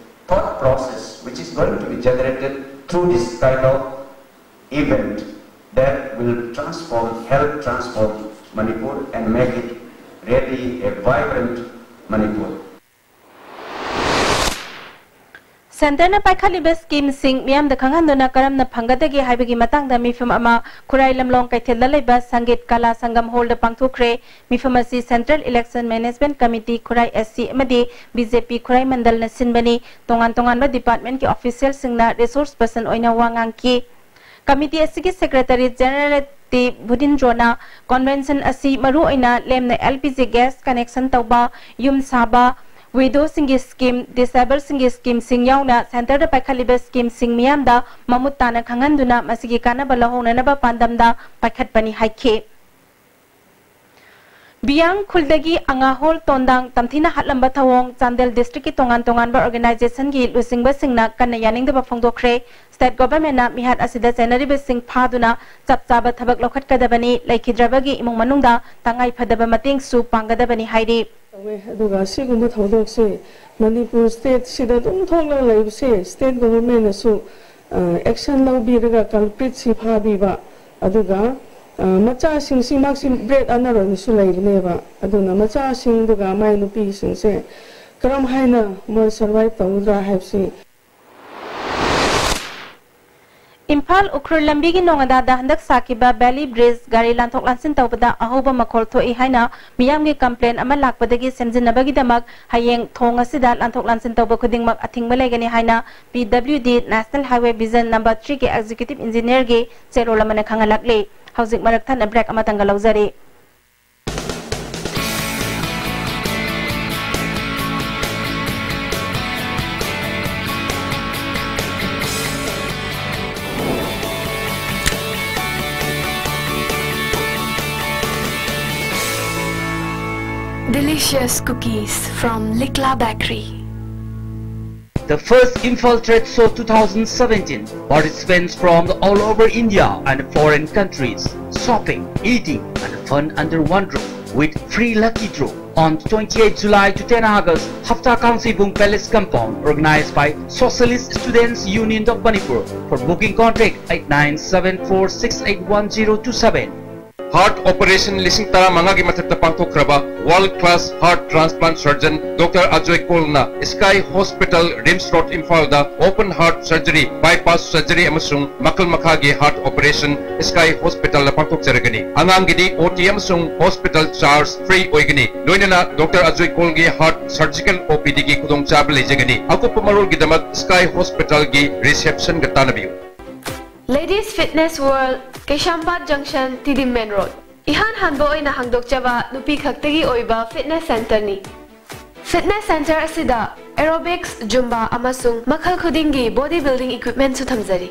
thought process which is going to be generated through this kind of event that will transform, help transform Manipur and make it really a vibrant Manipur. ꯁꯦꯟꯇꯔꯅ ꯄꯥꯏꯈꯠꯂꯤꯕ ꯁ꯭ꯀꯤꯝꯁꯤꯡ ꯃꯤꯌꯥꯝꯗ ꯈꯪꯍꯟꯗꯨꯅ ꯀꯔꯝꯅ ꯐꯪꯒꯗꯒꯦ ꯍꯥꯏꯕꯒꯤ ꯃꯇꯥꯡꯗ ꯃꯤꯐꯝ ꯑꯃ ꯈꯨꯔꯥꯏ ꯂꯝꯂꯣꯡ ꯀꯩꯊꯦꯜꯗ ꯂꯩꯕ ꯁꯪꯒꯤꯠ ꯀꯂꯥ ꯁꯪꯒꯝ ꯍꯣꯜꯗ ꯄꯥꯡꯊꯣꯛꯈ꯭ꯔꯦ꯫ ꯃꯤꯐꯝ ꯑꯁꯤ Central Election Management Committee ꯈꯨꯔꯥꯏ S C ꯑꯃꯗꯤ B J P ꯈꯨꯔꯥꯏ ꯃꯟꯗꯜꯅ ꯁꯤꯟꯕꯅꯤ꯫ ꯇꯣꯉꯥꯟ ꯇꯣꯉꯥꯟꯕ ꯗꯤꯄꯥꯔꯠꯃꯦꯟꯠꯀꯤ ꯑꯣꯐꯤꯁꯤꯌꯦꯜꯁꯤꯡꯅ ꯔꯤꯁꯣꯔꯁ ꯄꯔꯁꯟ ꯑꯣꯏꯅ ꯋꯥ ꯉꯥꯡꯈꯤ꯫ ꯀꯃꯤꯇꯤ ꯑꯁꯤꯒꯤ ꯁꯦꯀ꯭ꯔꯦꯇꯔꯤ ꯖꯦꯅꯔꯦꯜ ꯇꯤ ꯚꯨꯗꯤꯟꯗ꯭ꯔꯣꯅ ꯀꯟꯚꯦꯟꯁꯟ ꯑꯁꯤ ꯃꯔꯨꯑꯣꯏꯅ ꯂꯦꯝꯅ L P G gas connection ꯇꯧꯕ, ꯌꯨꯝ ꯁꯥꯕ, ꯋꯤꯗꯣꯁꯤꯡꯒꯤ ꯁ꯭ꯀꯤꯝ, ꯗꯤꯁꯑꯦꯕꯜꯁꯤꯡꯒꯤ ꯁ꯭ꯀꯤꯝꯁꯤꯡ ꯌꯥꯎꯅ ꯁꯦꯟꯇꯔꯗ ꯄꯥꯏꯈꯠꯂꯤꯕ ꯁ꯭ꯀꯤꯝꯁꯤꯡ ꯃꯤꯌꯥꯝꯗ ꯃꯃꯨꯠ ꯇꯥꯅ ꯈꯪꯍꯟꯗꯨꯅ ꯃꯁꯤꯒꯤ ꯀꯥꯟꯅꯕ ꯂꯧꯍꯧꯅꯅꯕ ꯄꯥꯟꯗꯝꯗ ꯄꯥꯏꯈꯠꯄꯅꯤ ꯍꯥꯏꯈꯤ꯫ ꯕꯤꯌꯥꯡ ꯈꯨꯜꯗꯒꯤ ꯑꯉꯥꯍꯣꯜ ꯇꯣꯟꯗꯥꯡ ꯇꯝꯊꯤꯅ ꯍꯥꯠꯂꯝꯕ ꯊꯧꯑꯣꯡ ꯆꯥꯟꯗꯦꯜ ꯗꯤꯁꯇ꯭ꯔꯤꯛꯀꯤ ꯇꯣꯉꯥꯟ ꯇꯣꯉꯥꯟꯕ ꯑꯣꯔꯒꯅꯥꯏꯖꯦꯁꯟꯒꯤ ꯂꯨꯆꯤꯡꯕꯁꯤꯡꯅ ꯀꯟꯅ ꯌꯥꯅꯤꯡꯗꯕ ꯐꯣꯡꯗꯣꯛꯈ꯭ꯔꯦ꯫ ꯁ꯭ꯇꯦꯠ ꯒꯣꯚꯔꯟꯃꯦꯟꯠꯅ ꯃꯤꯍꯥꯠ ꯑꯁꯤꯗ ꯆꯦꯟꯅꯔꯤꯕꯁꯤꯡ ꯐꯥꯗꯨꯅ ꯆꯞ ꯆꯥꯕ ꯊꯕꯛ ꯂꯧꯈꯠꯀꯗꯕꯅꯤ, ꯂꯩꯈꯤꯗ꯭ꯔꯕꯒꯤ ꯏꯃꯨꯡ ꯃꯅꯨꯡꯗ ꯇꯉꯥꯏ ꯐꯗꯕ ꯃꯇꯦꯡꯁꯨ ꯄꯥꯡꯒꯗꯕꯅꯤ ꯍꯥꯏꯔꯤ꯫ ꯇꯧꯋꯦ꯫ ꯑꯗꯨꯒ ꯑꯁꯤꯒꯨꯝꯕ ꯊꯧꯗꯣꯛꯁꯦ ꯃꯅꯤꯄꯨꯔ ꯁ꯭ꯇꯦꯠꯁꯤꯗ ꯑꯗꯨꯝ ꯊꯣꯛꯂꯒ ꯂꯩꯕꯁꯦ ꯁ꯭ꯇꯦꯠ ꯒꯣꯚꯔꯟꯃꯦꯟꯠꯅꯁꯨ ꯑꯦꯛꯁꯟ ꯂꯧꯕꯤꯔꯒ ꯀꯜꯄ꯭ꯔꯤꯠꯁꯤ ꯐꯥꯕꯤꯕ, ꯑꯗꯨꯒ ꯃꯆꯥꯁꯤꯡꯁꯤ ꯃꯥꯛꯁꯤ ꯕ꯭ꯔꯦꯗ ꯑꯔꯅꯔ ꯑꯣꯏꯅꯁꯨ ꯂꯩꯕꯅꯦꯕ꯫ ꯑꯗꯨꯅ ꯃꯆꯥꯁꯤꯡꯗꯨꯒ ꯃꯥꯏ ꯅꯨꯄꯤꯁꯤꯡꯁꯦ ꯀꯔꯝ ꯍꯥꯏꯅ ꯃꯣꯏ ꯁꯔꯚꯥꯏꯚ ꯇꯧꯒꯗ꯭ꯔꯥ ꯍꯥꯏꯕꯁꯤ꯫ ꯏꯝꯐꯥꯜ ꯎꯈ꯭ꯔꯨꯜ ꯂꯝꯕꯤꯒꯤ ꯅꯣꯡꯉꯥꯗꯥꯗ ꯍꯟꯗꯛ ꯁꯥꯈꯤꯕ ꯕꯦꯂꯤ ꯕ꯭ꯔꯤꯖ ꯒꯥꯔꯤ ꯂꯥꯟꯊꯣꯛ ꯂꯥꯟꯁꯤꯟ ꯇꯧꯕꯗ ꯑꯍꯧꯕ ꯃꯈꯣꯜ ꯊꯣꯛꯏ ꯍꯥꯏꯅ ꯃꯤꯌꯥꯝꯒꯤ ꯀꯝꯄ꯭ꯂꯦꯟ ꯑꯃ ꯂꯥꯛꯄꯗꯒꯤ ꯁꯦꯝꯖꯤꯟꯅꯕꯒꯤꯗꯃꯛ ꯍꯌꯦꯡ ꯊꯣꯡ ꯑꯁꯤꯗ ꯂꯥꯟꯊꯣꯛ ꯂꯥꯟꯁꯤꯟ ꯇꯧꯕ ꯈꯨꯗꯤꯡꯃꯛ ꯑꯊꯤꯡꯕ ꯂꯩꯒꯅꯤ ꯍꯥꯏꯅ P W D National Highway Vision number three ꯒꯤ ꯑꯦꯛꯖꯤꯀ꯭ꯌꯨꯇꯤꯚ ꯏꯟꯖꯤꯅꯤꯌꯔꯒꯤ ꯆꯦꯔꯣꯜ ꯑꯃꯅ ꯈꯪꯍꯜꯂꯛꯂꯤ꯫ ꯍꯧꯖꯤꯛ ꯃꯔꯛ ꯊꯠꯅ break ꯑꯃꯇꯪꯒ ꯂꯧꯖꯔꯤ꯫ Delicious cookies from Likla Bakery. The first Imphal Trade Show two thousand seventeen. Participants from all over India and foreign countries. Shopping, eating, and fun under one roof with free lucky draw. On twenty-eighth July to ten August, Hafta Kangsibung Palace Compound, organized by Socialist Students Union of Manipur. For booking, contact eight nine seven four six eight one zero two seven. Heart operation ꯂꯤꯁꯤꯡ ꯇꯔꯥꯃꯉꯥꯒꯤ ꯃꯊꯛꯇ ꯄꯥꯡꯊꯣꯛꯈ꯭ꯔꯕ world class heart transplant surgeon Doctor Ajoy Kaulꯅ Sky Hospital, RIMS Road, ꯏꯝꯐꯥꯜꯗ open heart surgery, bypass surgery ꯑꯃꯁꯨꯡ ꯃꯈꯜ ꯃꯈꯥꯒꯤ heart operation Sky Hospitalꯗ ꯄꯥꯡꯊꯣꯛꯆꯔꯒꯅꯤ꯫ ꯑꯉꯥꯡꯒꯤꯗꯤ O T ꯑꯃꯁꯨꯡ hospital charge free ꯑꯣꯏꯒꯅꯤ꯫ ꯂꯣꯏꯅꯅ Doctor Ajoy Kaulꯒꯤ heart surgical O P Dꯒꯤ ꯈꯨꯗꯣꯡꯆꯥꯕ ꯂꯩꯖꯒꯅꯤ꯫ ꯑꯀꯨꯞꯄ ꯃꯔꯣꯜꯒꯤꯗꯃꯛ Sky Hospitalꯒꯤ receptionꯒ ꯇꯥꯟꯅꯕꯤꯌꯨ꯫ Ladies Fitness World, ꯀꯩꯁꯥꯝꯄꯥꯠ Junction, T D Main Road꯫ ꯏꯍꯥꯟ ꯍꯥꯟꯕ ꯑꯣꯏꯅ ꯍꯥꯡꯗꯣꯛꯆꯕ ꯅꯨꯄꯤ ꯈꯛꯇꯒꯤ ꯑꯣꯏꯕ fitness centreꯅꯤ꯫ Fitness centre ꯑꯁꯤꯗ aerobics, Zumba ꯑꯃꯁꯨꯡ ꯃꯈꯜ ꯈꯨꯗꯤꯡꯒꯤ body building equipmentꯁꯨ ꯊꯝꯖꯔꯤ꯫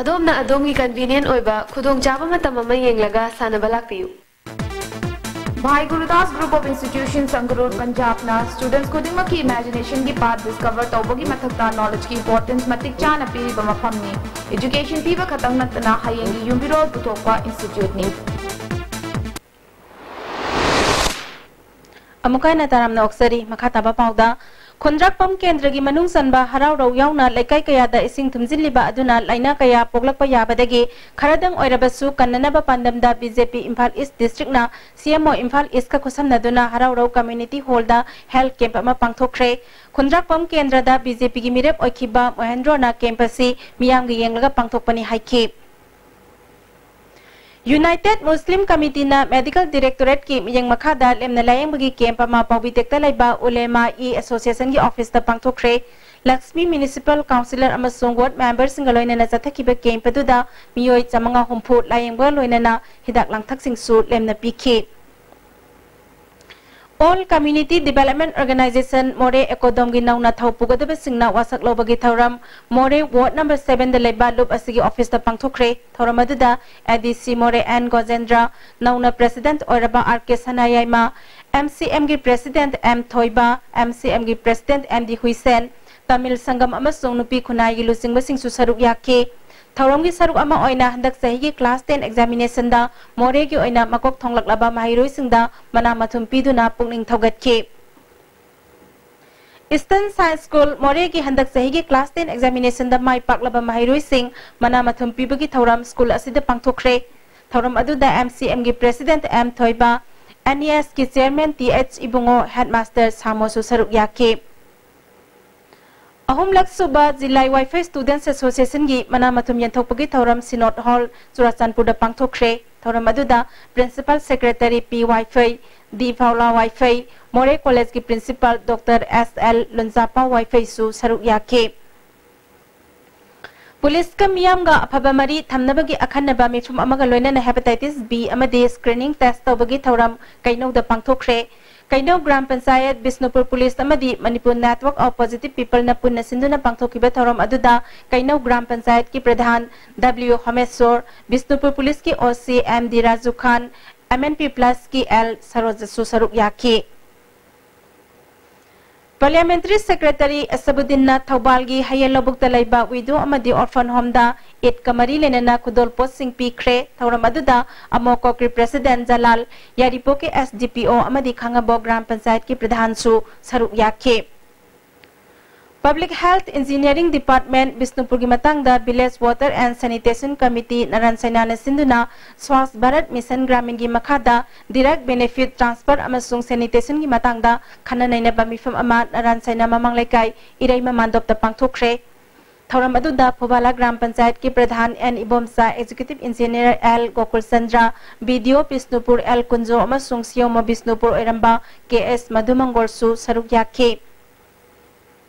ꯑꯗꯣꯝꯅ ꯑꯗꯣꯝꯒꯤ convenient ꯑꯣꯏꯕ ꯈꯨꯗꯣꯡꯆꯥꯕ ꯃꯇꯝ ꯑꯃ ꯌꯦꯡꯂꯒ ꯁꯥꯟꯅꯕ ꯂꯥꯛꯄꯤꯌꯨ꯫ Bhai Gurudas Group of Institutions, Sangrur, Punjabꯅ students ꯈꯨꯗꯤꯡꯃꯛꯀꯤ imaginationꯒꯤ path discover ꯇꯧꯕꯒꯤ ꯃꯊꯛꯇ knowledgeꯀꯤ importance ꯃꯇꯤꯛ ꯆꯥꯅ ꯄꯤꯔꯤꯕ ꯃꯐꯝꯅꯤ꯫ Education ꯄꯤꯕ ꯈꯛꯇꯪ ꯅꯠꯇꯅ ꯍꯌꯦꯡꯒꯤ ꯌꯨꯝꯕꯤꯔꯣꯜ ꯄꯨꯊꯣꯛꯄ instituteꯅꯤ꯫ ꯑꯃꯨꯛꯀ ꯍꯟꯅ ꯇꯔꯥꯝꯅ ꯑꯣꯛꯆꯔꯤ꯫ ꯃꯈꯥ ꯇꯥꯕ ꯄꯥꯎꯗ, ꯈꯨꯟꯗ꯭ꯔꯥꯛꯄꯝ ꯀꯦꯟꯗ꯭ꯔꯒꯤ ꯃꯅꯨꯡ ꯆꯟꯕ ꯍꯔꯥꯎꯔꯧ ꯌꯥꯎꯅ ꯂꯩꯀꯥꯏ ꯀꯌꯥꯗ ꯏꯁꯤꯡ ꯊꯨꯝꯖꯤꯜꯂꯤꯕ ꯑꯗꯨꯅ ꯂꯥꯏꯅꯥ ꯀꯌꯥ ꯄꯣꯛꯂꯛꯄ ꯌꯥꯕꯗꯒꯤ ꯈꯔꯗꯪ ꯑꯣꯏꯔꯕꯁꯨ ꯀꯟꯅꯅꯕ ꯄꯥꯟꯗꯝꯗ B J P Imphal east ꯗꯤꯁꯇ꯭ꯔꯤꯛꯅ C M O ꯏꯝꯐꯥꯜ ꯏꯁꯀ ꯈꯨꯠꯁꯝꯅꯗꯨꯅ ꯍꯔꯥꯎꯔꯧ ꯀꯝꯃ꯭ꯌꯨꯅꯤꯇꯤ ꯍꯣꯜꯗ ꯍꯦꯜꯊ ꯀꯦꯝꯞ ꯑꯃ ꯄꯥꯡꯊꯣꯛꯈ꯭ꯔꯦ꯫ ꯈꯨꯟꯗ꯭ꯔꯥꯛꯄꯝ ꯀꯦꯟꯗ꯭ꯔꯗ B J Pꯒꯤ ꯃꯤꯔꯦꯞ ꯑꯣꯏꯈꯤꯕ ꯃꯣꯍꯦꯟꯗ꯭ꯔꯣꯅ ꯀꯦꯝꯞ ꯑꯁꯤ ꯃꯤꯌꯥꯝꯒꯤ ꯌꯦꯡꯂꯒ ꯄꯥꯡꯊꯣꯛꯄꯅꯤ ꯍꯥꯏꯈꯤ꯫ United Muslim Committeeꯅ Medical Directorateꯀꯤ ꯃꯤꯠꯌꯦꯡ ꯃꯈꯥꯗ ꯂꯦꯝꯅ ꯂꯥꯌꯦꯡꯕꯒꯤ ꯀꯦꯝꯞ ꯑꯃ ꯄꯥꯎꯕꯤꯇꯦꯛꯇ ꯂꯩꯕ ꯎꯂꯦꯃꯥ ꯏ ꯑꯦꯁꯣꯁꯤꯌꯦꯁꯟꯒꯤ ꯑꯣꯐꯤꯁꯇ ꯄꯥꯡꯊꯣꯛꯈ꯭ꯔꯦ꯫ ꯂꯛꯁꯃꯤ Municipal Councillor ꯑꯃꯁꯨꯡ ward memberꯁꯤꯡꯒ ꯂꯣꯏꯅꯅ ꯆꯠꯊꯈꯤꯕ ꯀꯦꯝꯞ ꯑꯗꯨꯗ ꯃꯤꯑꯣꯏ ꯆꯥꯃꯉꯥ ꯍꯨꯝꯐꯨ ꯂꯥꯌꯦꯡꯕꯒ ꯂꯣꯏꯅꯅ ꯍꯤꯗꯥꯛ ꯂꯥꯡꯊꯛꯁꯤꯡꯁꯨ ꯂꯦꯝꯅ ꯄꯤꯈꯤ꯫ All Community Development Organisation ꯃꯣꯔꯦ ꯑꯦꯀꯣꯗꯣꯝꯒꯤ ꯅꯧꯅ ꯊꯧ ꯄꯨꯒꯗꯕꯁꯤꯡꯅ ꯋꯥꯁꯛ ꯂꯧꯕꯒꯤ ꯊꯧꯔꯝ ꯃꯣꯔꯦ ward number sevenꯗ ꯂꯩꯕ ꯂꯨꯞ ꯑꯁꯤꯒꯤ ꯑꯣꯐꯤꯁꯇ ꯄꯥꯡꯊꯣꯛꯈ꯭ꯔꯦ꯫ ꯊꯧꯔꯝ ꯑꯗꯨꯗ A D C ꯃꯣꯔꯦ N ꯒꯣꯖꯦꯟꯗ꯭ꯔ, ꯅꯧꯅ president ꯑꯣꯏꯔꯕ R K ꯁꯅꯥꯌꯥꯏꯃ, M C Mꯒꯤ president M ꯊꯣꯏꯕ, M C Mꯒꯤ president M D ꯍꯨꯏꯁꯦꯟ, ꯇꯥꯃꯤꯜ ꯁꯪꯒꯝ ꯑꯃꯁꯨꯡ ꯅꯨꯄꯤ ꯈꯨꯟꯅꯥꯏꯒꯤ ꯂꯨꯆꯤꯡꯕꯁꯤꯡꯁꯨ ꯁꯔꯨꯛ ꯌꯥꯈꯤ꯫ ꯊꯧꯔꯝꯒꯤ ꯁꯔꯨꯛ ꯑꯃ ꯑꯣꯏꯅ ꯍꯟꯗꯛ ꯆꯍꯤꯒꯤ class ten examinationꯗ ꯃꯣꯔꯦꯒꯤ ꯑꯣꯏꯅ ꯃꯀꯣꯛ ꯊꯣꯡꯂꯛꯂꯕ ꯃꯍꯩꯔꯣꯏꯁꯤꯡꯗ ꯃꯅꯥ ꯃꯊꯨꯝ ꯄꯤꯗꯨꯅ ꯄꯨꯛꯅꯤꯡ ꯊꯧꯒꯠꯈꯤ꯫ Eastern Science School ꯃꯣꯔꯦꯒꯤ ꯍꯟꯗꯛ ꯆꯍꯤꯒꯤ class ten examinationꯗ ꯃꯥꯏ ꯄꯥꯛꯂꯕ ꯃꯍꯩꯔꯣꯏꯁꯤꯡ ꯃꯅꯥ ꯃꯊꯨꯝ ꯄꯤꯕꯒꯤ ꯊꯧꯔꯝ school ꯑꯁꯤꯗ ꯄꯥꯡꯊꯣꯛꯈ꯭ꯔꯦ꯫ ꯊꯧꯔꯝ ꯑꯗꯨꯗ M C M ꯒꯤ President M ꯊꯣꯏꯕ, N E S ꯀꯤ Chairman T H ꯏꯕꯨꯡꯉꯣ, Headmaster ꯁꯥꯃꯣꯁꯨ ꯁꯔꯨꯛ ꯌꯥꯈꯤ꯫ ꯑꯍꯨꯝꯂꯛ ꯁꯨꯕ ꯖꯤꯂꯥꯏ ꯋꯥꯏꯐꯩ Students Association ꯒꯤ ꯃꯅꯥ ꯃꯊꯨꯝ ꯌꯦꯟꯊꯣꯛꯄꯒꯤ ꯊꯧꯔꯝ Synod Hall ꯆꯨꯔꯥꯆꯥꯟꯄꯨꯔꯗ ꯄꯥꯡꯊꯣꯛꯈ꯭ꯔꯦ꯫ ꯊꯧꯔꯝ ꯑꯗꯨꯗ Principal Secretary P ꯋꯥꯏꯐꯩ, D ꯐꯥꯎꯂꯥ ꯋꯥꯏꯐꯩ, ꯃꯣꯔꯦ College ꯀꯤ Principal Doctor S L ꯂꯨꯟꯖꯥꯄꯥꯎ ꯋꯥꯏꯐꯩꯁꯨ ꯁꯔꯨꯛ ꯌꯥꯈꯤ꯫ ꯄꯨꯂꯤꯁꯀ ꯃꯤꯌꯥꯝꯒ ꯑꯐꯕ ꯃꯔꯤ ꯊꯝꯅꯕꯒꯤ ꯑꯈꯟꯅꯕ ꯃꯤꯐꯝ ꯑꯃꯒ ꯂꯣꯏꯅꯅ Hepatitis B ꯑꯃꯗꯤ Screening Test ꯇꯧꯕꯒꯤ ꯊꯧꯔꯝ ꯀꯩꯅꯧꯗ ꯄꯥꯡꯊꯣꯛꯈ꯭ꯔꯦ꯫ ꯀꯩꯅꯧ ꯒ꯭ꯔꯥꯝ ꯄꯟꯆꯥꯌꯠ, ꯕꯤꯁꯅꯨꯄꯨꯔ ꯄꯨꯂꯤꯁ ꯑꯃꯗꯤ Manipur Network of Positive People ꯅ ꯄꯨꯟꯅ ꯁꯤꯟꯗꯨꯅ ꯄꯥꯡꯊꯣꯛꯈꯤꯕ ꯊꯧꯔꯝ ꯑꯗꯨꯗ ꯀꯩꯅꯧ ꯒ꯭ꯔꯥꯝ ꯄꯟꯆꯥꯌꯠꯀꯤ ꯄ꯭ꯔꯙꯥꯟ W ꯍꯣꯃꯦꯁꯣꯔ, ꯕꯤꯁꯅꯨꯄꯨꯔ ꯄꯨꯂꯤꯁꯀꯤ O C M D Raju ꯈꯥꯟ, M N P Plus ꯀꯤ L ꯁꯔꯣꯖꯁꯨ ꯁꯔꯨꯛ ꯌꯥꯈꯤ꯫ Parliamentary Secretary ꯑꯁꯕꯨꯗꯤꯟꯅ ꯊꯧꯕꯥꯜꯒꯤ ꯍꯌꯦꯟ ꯂꯧꯕꯨꯛꯇ ꯂꯩꯕ widow ꯑꯃꯗꯤ orphan home ꯗ ꯏꯗꯀ ꯃꯔꯤ ꯂꯩꯅꯅ ꯈꯨꯗꯣꯜꯄꯣꯠꯁꯤꯡ ꯄꯤꯈ꯭ꯔꯦ꯫ ꯊꯧꯔꯝ ꯑꯗꯨꯗ ꯑꯃꯣ crockery President Jalal, ꯌꯥꯏꯔꯤꯄꯣꯛꯀꯤ S D P O ꯑꯃꯗꯤ ꯈꯥꯡꯉꯕꯣꯛ ꯒ꯭ꯔꯥꯝ ꯄꯟꯆꯥꯌꯠꯀꯤ ꯄ꯭ꯔꯙꯥꯟꯁꯨ ꯁꯔꯨꯛ ꯌꯥꯈꯤ꯫ Public Health Engineering Department ꯕꯤꯁꯅꯨꯄꯨꯔꯒꯤ ꯃꯇꯥꯡꯗ Village Water and Sanitation Committee ꯅꯔꯥꯟ ꯁꯥꯏꯅꯥꯅ ꯁꯤꯟꯗꯨꯅ Swachh Bharat Mission Gramin ꯒꯤ ꯃꯈꯥꯗ Direct Benefit Transfer ꯑꯃꯁꯨꯡ Sanitation ꯒꯤ ꯃꯇꯥꯡꯗ ꯈꯟꯅ ꯅꯩꯅꯕ ꯃꯤꯐꯝ ꯑꯃ ꯅꯔꯥꯟ ꯁꯥꯏꯅꯥ ꯃꯃꯥꯡ ꯂꯩꯀꯥꯏ ꯏꯔꯩꯃ ꯃꯥꯟꯗꯣꯞꯇ ꯄꯥꯡꯊꯣꯛꯈ꯭ꯔꯦ꯫ ꯊꯧꯔꯝ ꯑꯗꯨꯗ ꯐꯨꯕꯥꯂꯥ ꯒ꯭ꯔꯥꯝ ꯄꯟꯆꯥꯌꯠꯀꯤ ꯄ꯭ꯔꯙꯥꯟ N Ibomcha, Executive Engineer L Gokul Chandra, B D O Bishnupur L Kunjo ꯑꯃꯁꯨꯡ C M O ꯕꯤꯁꯅꯨꯄꯨꯔ ꯑꯣꯏꯔꯝꯕ K S ꯃꯙꯨꯃꯪꯒꯣꯜꯁꯨ ꯁꯔꯨꯛ ꯌꯥꯈꯤ꯫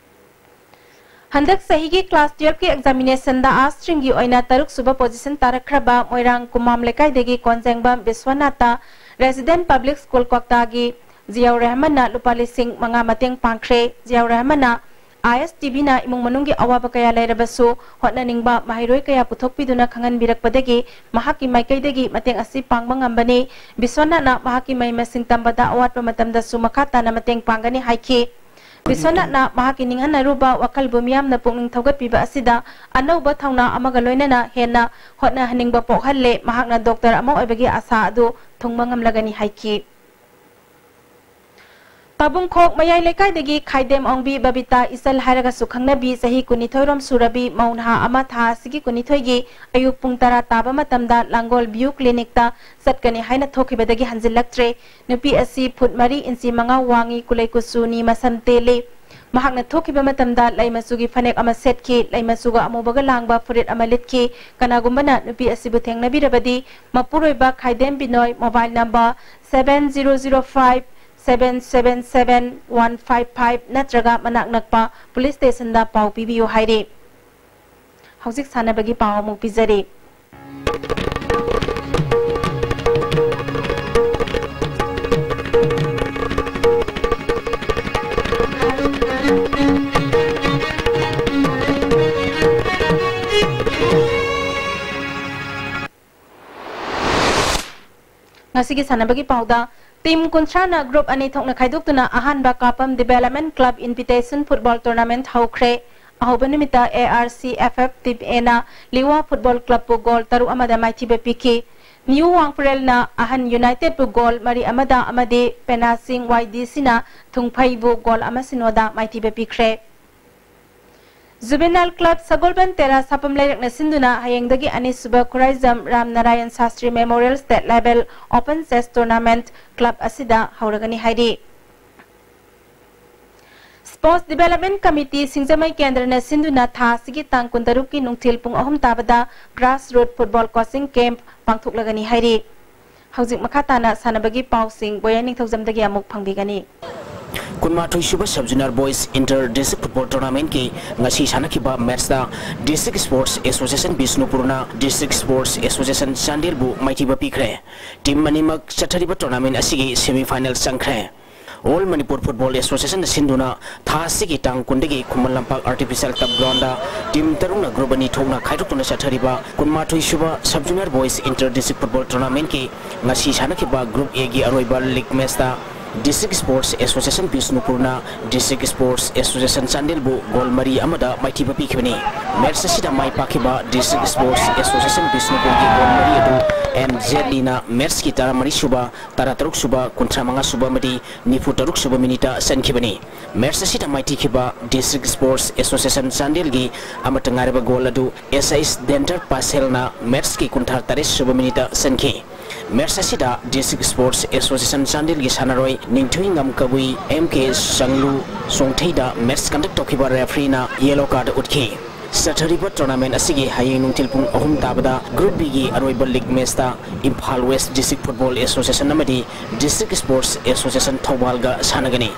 ꯍꯟꯗꯛ ꯆꯍꯤꯒꯤ class twelve ꯀꯤ examination ꯗ arts stream ꯒꯤ ꯑꯣꯏꯅ ꯇꯔꯨꯛ ꯁꯨꯕ position ꯇꯥꯔꯛꯈ꯭ꯔꯕ ꯃꯣꯏꯔꯥꯡ ꯀꯨꯃꯥꯝ ꯂꯩꯀꯥꯏꯗꯒꯤ ꯀꯣꯟꯖꯦꯡꯕꯝ ꯕꯤꯁ꯭ꯋꯥꯅꯥꯊ, Resident Public School ꯀ꯭ꯋꯥꯛꯇꯥꯒꯤ ꯖꯤꯌꯥꯎ ꯔꯍꯃꯟꯅ ꯂꯨꯄꯥ ꯂꯤꯁꯤꯡ ꯃꯉꯥ ꯃꯇꯦꯡ ꯄꯥꯡꯈ꯭ꯔꯦ꯫ ꯖꯤꯌꯥꯎ ꯔꯍꯃꯟꯅ I S T V ꯅ ꯏꯃꯨꯡ ꯃꯅꯨꯡꯒꯤ ꯑꯋꯥꯕ ꯀꯌꯥ ꯂꯩꯔꯕꯁꯨ ꯍꯣꯠꯅꯅꯤꯡꯕ ꯃꯍꯩꯔꯣꯏ ꯀꯌꯥ ꯄꯨꯊꯣꯛꯄꯤꯗꯨꯅ ꯈꯪꯍꯟꯕꯤꯔꯛꯄꯗꯒꯤ ꯃꯍꯥꯛꯀꯤ ꯃꯥꯏꯀꯩꯗꯒꯤ ꯃꯇꯦꯡ ꯑꯁꯤ ꯄꯥꯡꯕ ꯉꯝꯕꯅꯤ꯫ ꯕꯤꯁ꯭ꯋꯥꯅꯥꯊꯅ ꯃꯍꯥꯛꯀꯤ ꯃꯍꯩ ꯃꯁꯤꯡ ꯇꯝꯕꯗ ꯑꯋꯥꯠꯄ ꯃꯇꯝꯗꯁꯨ ꯃꯈꯥ ꯇꯥꯅ ꯃꯇꯦꯡ ꯄꯥꯡꯒꯅꯤ ꯍꯥꯏꯈꯤ꯫ ꯕꯤꯁ꯭ꯋꯥꯅꯥꯊꯅ ꯃꯍꯥꯛꯀꯤ ꯅꯤꯡꯍꯟꯅꯔꯨꯕ ꯋꯥꯈꯜꯕꯨ ꯃꯤꯌꯥꯝꯅ ꯄꯨꯛꯅꯤꯡ ꯊꯧꯒꯠꯄꯤꯕ ꯑꯁꯤꯗ ꯑꯅꯧꯕ ꯊꯧꯅꯥ ꯑꯃꯒ ꯂꯣꯏꯅꯅ ꯍꯦꯟꯅ ꯍꯣꯠꯅꯍꯟꯅꯤꯡꯕ ꯄꯣꯛꯍꯜꯂꯦ꯫ ꯃꯍꯥꯛꯅ doctor ꯑꯃ ꯑꯣꯏꯕꯒꯤ ꯑꯥꯁꯥ ꯑꯗꯨ ꯊꯨꯡꯕ ꯉꯝꯂꯒꯅꯤ ꯍꯥꯏꯈꯤ꯫ ꯀꯥꯕꯨꯡꯈꯣꯛ ꯃꯌꯥꯏ ꯂꯩꯀꯥꯏꯗꯒꯤ ꯈꯥꯏꯗꯦꯝ ꯑꯣꯡꯕꯤ ꯕꯕꯤꯇꯥ ꯏꯆꯜ ꯍꯥꯏꯔꯒꯁꯨ ꯈꯪꯅꯕꯤ ꯆꯍꯤ ꯀꯨꯟꯅꯤꯊꯣꯏ ꯔꯣꯝ ꯁꯨꯔꯕꯤ ꯃꯧ ꯅꯍꯥ ꯑꯃ ꯊꯥ ꯑꯁꯤꯒꯤ ꯀꯨꯟꯅꯤꯊꯣꯏꯒꯤ ꯑꯌꯨꯛ ꯄꯨꯡ ꯇꯔꯥ ꯇꯥꯕ ꯃꯇꯝꯗ ꯂꯥꯡꯒꯣꯜ ꯚ꯭ꯌꯨ ꯀ꯭ꯂꯤꯅꯤꯛꯇ ꯆꯠꯀꯅꯤ ꯍꯥꯏꯅ ꯊꯣꯛꯈꯤꯕꯗꯒꯤ ꯍꯟꯖꯤꯜꯂꯛꯇ꯭ꯔꯦ꯫ ꯅꯨꯄꯤ ꯑꯁꯤ ꯐꯨꯠ ꯃꯔꯤ ꯏꯟꯆꯤ ꯃꯉꯥ ꯋꯥꯡꯉꯤ, ꯀꯨꯂꯩ ꯀꯨꯆꯨꯅꯤ, ꯃꯁꯝ ꯇꯦꯜꯂꯤ꯫ ꯃꯍꯥꯛꯅ ꯊꯣꯛꯈꯤꯕ ꯃꯇꯝꯗ ꯂꯩ ꯃꯆꯨꯒꯤ ꯐꯅꯦꯛ ꯑꯃ ꯁꯦꯠꯈꯤ, ꯂꯩ ꯃꯆꯨꯒ ꯑꯃꯨꯕꯒ ꯂꯥꯡꯕ ꯐꯨꯔꯤꯠ ꯑꯃ ꯂꯤꯠꯈꯤ꯫ ꯀꯅꯥꯒꯨꯝꯕꯅ ꯅꯨꯄꯤ ꯑꯁꯤꯕꯨ ꯊꯦꯡꯅꯕꯤꯔꯕꯗꯤ ꯃꯄꯨꯔꯣꯏꯕ ꯈꯥꯏꯗꯦꯝ ꯕꯤꯅꯣꯏ, mobile number seven zero zero five seven seven seven one five five ꯅꯠꯇ꯭ꯔꯒ ꯃꯅꯥꯛ ꯅꯛꯄ ꯄꯨꯂꯤꯁ ꯁ꯭ꯇꯦꯁꯟꯗ ꯄꯥꯎ ꯄꯤꯕꯤꯌꯨ ꯍꯥꯏꯔꯤ꯫ ꯍꯧꯖꯤꯛ ꯁꯥꯟꯅꯕꯒꯤ ꯄꯥꯎ ꯑꯃꯨꯛ ꯄꯤꯖꯔꯤ꯫ ꯉꯁꯤꯒꯤ ꯁꯥꯟꯅꯕꯒꯤ ꯄꯥꯎꯗ, team ꯀꯨꯟꯊ꯭ꯔꯥꯅ group ꯑꯅꯤ ꯊꯣꯛꯅ ꯈꯥꯏꯗꯣꯛꯇꯨꯅ ꯑꯍꯥꯟꯕ ꯀꯥꯄꯝ Development Club Invitation Football Tournament ꯍꯧꯈ꯭ꯔꯦ꯫ ꯑꯍꯧꯕ ꯅꯨꯃꯤꯠꯇ A R C F F Team Aꯅ ꯂꯤꯋꯥ Football Clubꯄꯨ goal ꯇꯔꯨꯛ ꯑꯃꯗ ꯃꯥꯏꯊꯤꯕ ꯄꯤꯈꯤ꯫ New ꯋꯥꯡꯄ꯭ꯔꯦꯜꯅ ꯑꯍꯟ Unitedꯄꯨ goal ꯃꯔꯤ ꯑꯃꯗ ꯑꯃꯗꯤ ꯄꯦꯅꯥꯁꯤꯡ Y D Cꯅ ꯊꯨꯡꯐꯩꯕꯨ goal ꯑꯃ ꯁꯤꯅꯣꯗ ꯃꯥꯏꯊꯤꯕ ꯄꯤꯈ꯭ꯔꯦ꯫ Juvenile Club ꯁꯒꯣꯜꯕꯟ ꯇꯦꯔꯥ ꯁꯥꯄꯝ ꯂꯩꯔꯛꯅ ꯁꯤꯟꯗꯨꯅ ꯍꯌꯦꯡꯗꯒꯤ ꯑꯅꯤꯁꯨꯕ Khuraijam Ram Narayan Shastri Memorial State Level Open Chess Tournament club ꯑꯁꯤꯗ ꯍꯧꯔꯒꯅꯤ ꯍꯥꯏꯔꯤ꯫ Sports Development Committee ꯁꯤꯡꯖꯃꯩ ꯀꯦꯟꯗ꯭ꯔꯅ ꯁꯤꯟꯗꯨꯅ ꯊꯥ ꯑꯁꯤꯒꯤ ꯇꯥꯡ ꯀꯨꯟꯇꯔꯨꯛꯀꯤ ꯅꯨꯡꯊꯤꯜ ꯄꯨꯡ ꯑꯍꯨꯝ ꯇꯥꯕꯗ Grassroot Football Coaching Camp ꯄꯥꯡꯊꯣꯛꯂꯒꯅꯤ ꯍꯥꯏꯔꯤ꯫ ꯍꯧꯖꯤꯛ ꯃꯈꯥ ꯇꯥꯅ ꯁꯥꯟꯅꯕꯒꯤ ꯄꯥꯎꯁꯤꯡ ꯕꯣꯌꯥ ꯅꯤꯡꯊꯧꯖꯝꯗꯒꯤ ꯑꯃꯨꯛ ꯐꯪꯕꯤꯒꯅꯤ꯫ ꯀꯨꯟꯃꯥꯊꯣꯏ ꯁꯨꯕ Sub Junior Boys Inter District Football Tournamentꯀꯤ ꯉꯁꯤ ꯁꯥꯟꯅꯈꯤꯕ matchꯇ District Sports Association ꯕꯤꯁꯅꯨꯄꯨꯔꯅ District Sports Association ꯆꯥꯟꯗꯦꯜꯕꯨ ꯃꯥꯏꯊꯤꯕ ꯄꯤꯈ꯭ꯔꯦ꯫ Team ꯑꯅꯤꯃꯛ ꯆꯠꯊꯔꯤꯕ tournament ꯑꯁꯤꯒꯤ semi final ꯆꯪꯈ꯭ꯔꯦ꯫ All Manipur Football Associationꯅ ꯁꯤꯟꯗꯨꯅ ꯊꯥ ꯑꯁꯤꯒꯤ ꯇꯥꯡ ꯀꯨꯟꯗꯒꯤ Khuman Lampak Artificial Turf Groundꯗ team ꯇꯔꯨꯛꯅ group ꯑꯅꯤ ꯊꯣꯛꯅ ꯈꯥꯏꯗꯣꯛꯇꯨꯅ ꯆꯠꯊꯔꯤꯕ ꯀꯨꯟꯃꯥꯊꯣꯏ ꯁꯨꯕ Sub Junior Boys Inter District Football Tournamentꯀꯤ ꯉꯁꯤ ꯁꯥꯟꯅꯈꯤꯕ Group Aꯒꯤ ꯑꯔꯣꯏꯕ league matchꯇ District Sports Association ꯕꯤꯁꯅꯨꯄꯨꯔꯅ District Sports Association ꯆꯥꯟꯗꯦꯜꯕꯨ goal ꯃꯔꯤ ꯑꯃꯗ ꯃꯥꯏꯊꯤꯕ ꯄꯤꯈꯤꯕꯅꯤ꯫ Match ꯑꯁꯤꯗ ꯃꯥꯏ ꯄꯥꯛꯈꯤꯕ District Sports Association ꯕꯤꯁꯅꯨꯄꯨꯔꯒꯤ goal ꯃꯔꯤ ꯑꯗꯨ ꯖꯦꯠꯂꯤꯅ ꯃꯦꯠꯁꯀꯤ ꯇꯔꯥꯃꯔꯤ ꯁꯨꯕ, ꯇꯔꯥꯇꯔꯨꯛ ꯁꯨꯕ, ꯀꯨꯟꯊ꯭ꯔꯥ ꯃꯉꯥ ꯁꯨꯕ ꯑꯃꯗꯤ ꯅꯤꯐꯨ ꯇꯔꯨꯛ ꯁꯨꯕ ꯃꯤꯅꯤꯠꯇ ꯆꯟꯈꯤꯕꯅꯤ꯫ ꯃꯦꯠꯁ ꯑꯁꯤꯗ ꯃꯥꯏꯊꯤꯈꯤꯕ District Sports Association ꯆꯥꯟꯗꯦꯜꯒꯤ ꯑꯃꯠꯇ ꯉꯥꯏꯔꯕ ꯒꯣꯜ ꯑꯗꯨ ꯑꯦꯁ ꯑꯩꯁ ꯗꯦꯟꯇꯔ ꯄꯥꯁꯦꯜꯅ ꯃꯦꯠꯁꯀꯤ ꯀꯨꯟꯊ꯭ꯔꯥ ꯇꯔꯦꯠ ꯁꯨꯕ ꯃꯤꯅꯤꯠꯇ ꯆꯟꯈꯤ꯫ ꯃꯦꯠꯁ ꯑꯁꯤꯗ District Sports Association ꯆꯥꯟꯗꯦꯜꯒꯤ ꯁꯥꯟꯅꯔꯣꯏ ꯅꯤꯡꯊꯨꯏꯉꯝ ꯀꯕꯨꯏ, ꯑꯦꯝ ꯀꯦ ꯆꯪꯂꯨ ꯆꯣꯡꯊꯩꯗ ꯃꯦꯠꯁ ꯀꯟꯗꯛ ꯇꯧꯈꯤꯕ ꯔꯦꯐ꯭ꯔꯤꯅ ꯌꯦꯂꯣ ꯀꯥꯔꯗ ꯎꯠꯈꯤ꯫ ꯆꯠꯊꯔꯤꯕ ꯇꯣꯔꯅꯥꯃꯦꯟ ꯑꯁꯤꯒꯤ ꯍꯌꯦꯡ ꯅꯨꯡꯊꯤꯜ ꯄꯨꯡ ꯑꯍꯨꯝ ꯇꯥꯕꯗ Group B ꯒꯤ ꯑꯔꯣꯏꯕ ꯂꯤꯒ ꯃꯦꯠꯁꯇ Imphal West District Football Association ꯑꯃꯗꯤ District Sports Association ꯊꯧꯕꯥꯜꯒ ꯁꯥꯟꯅꯒꯅꯤ꯫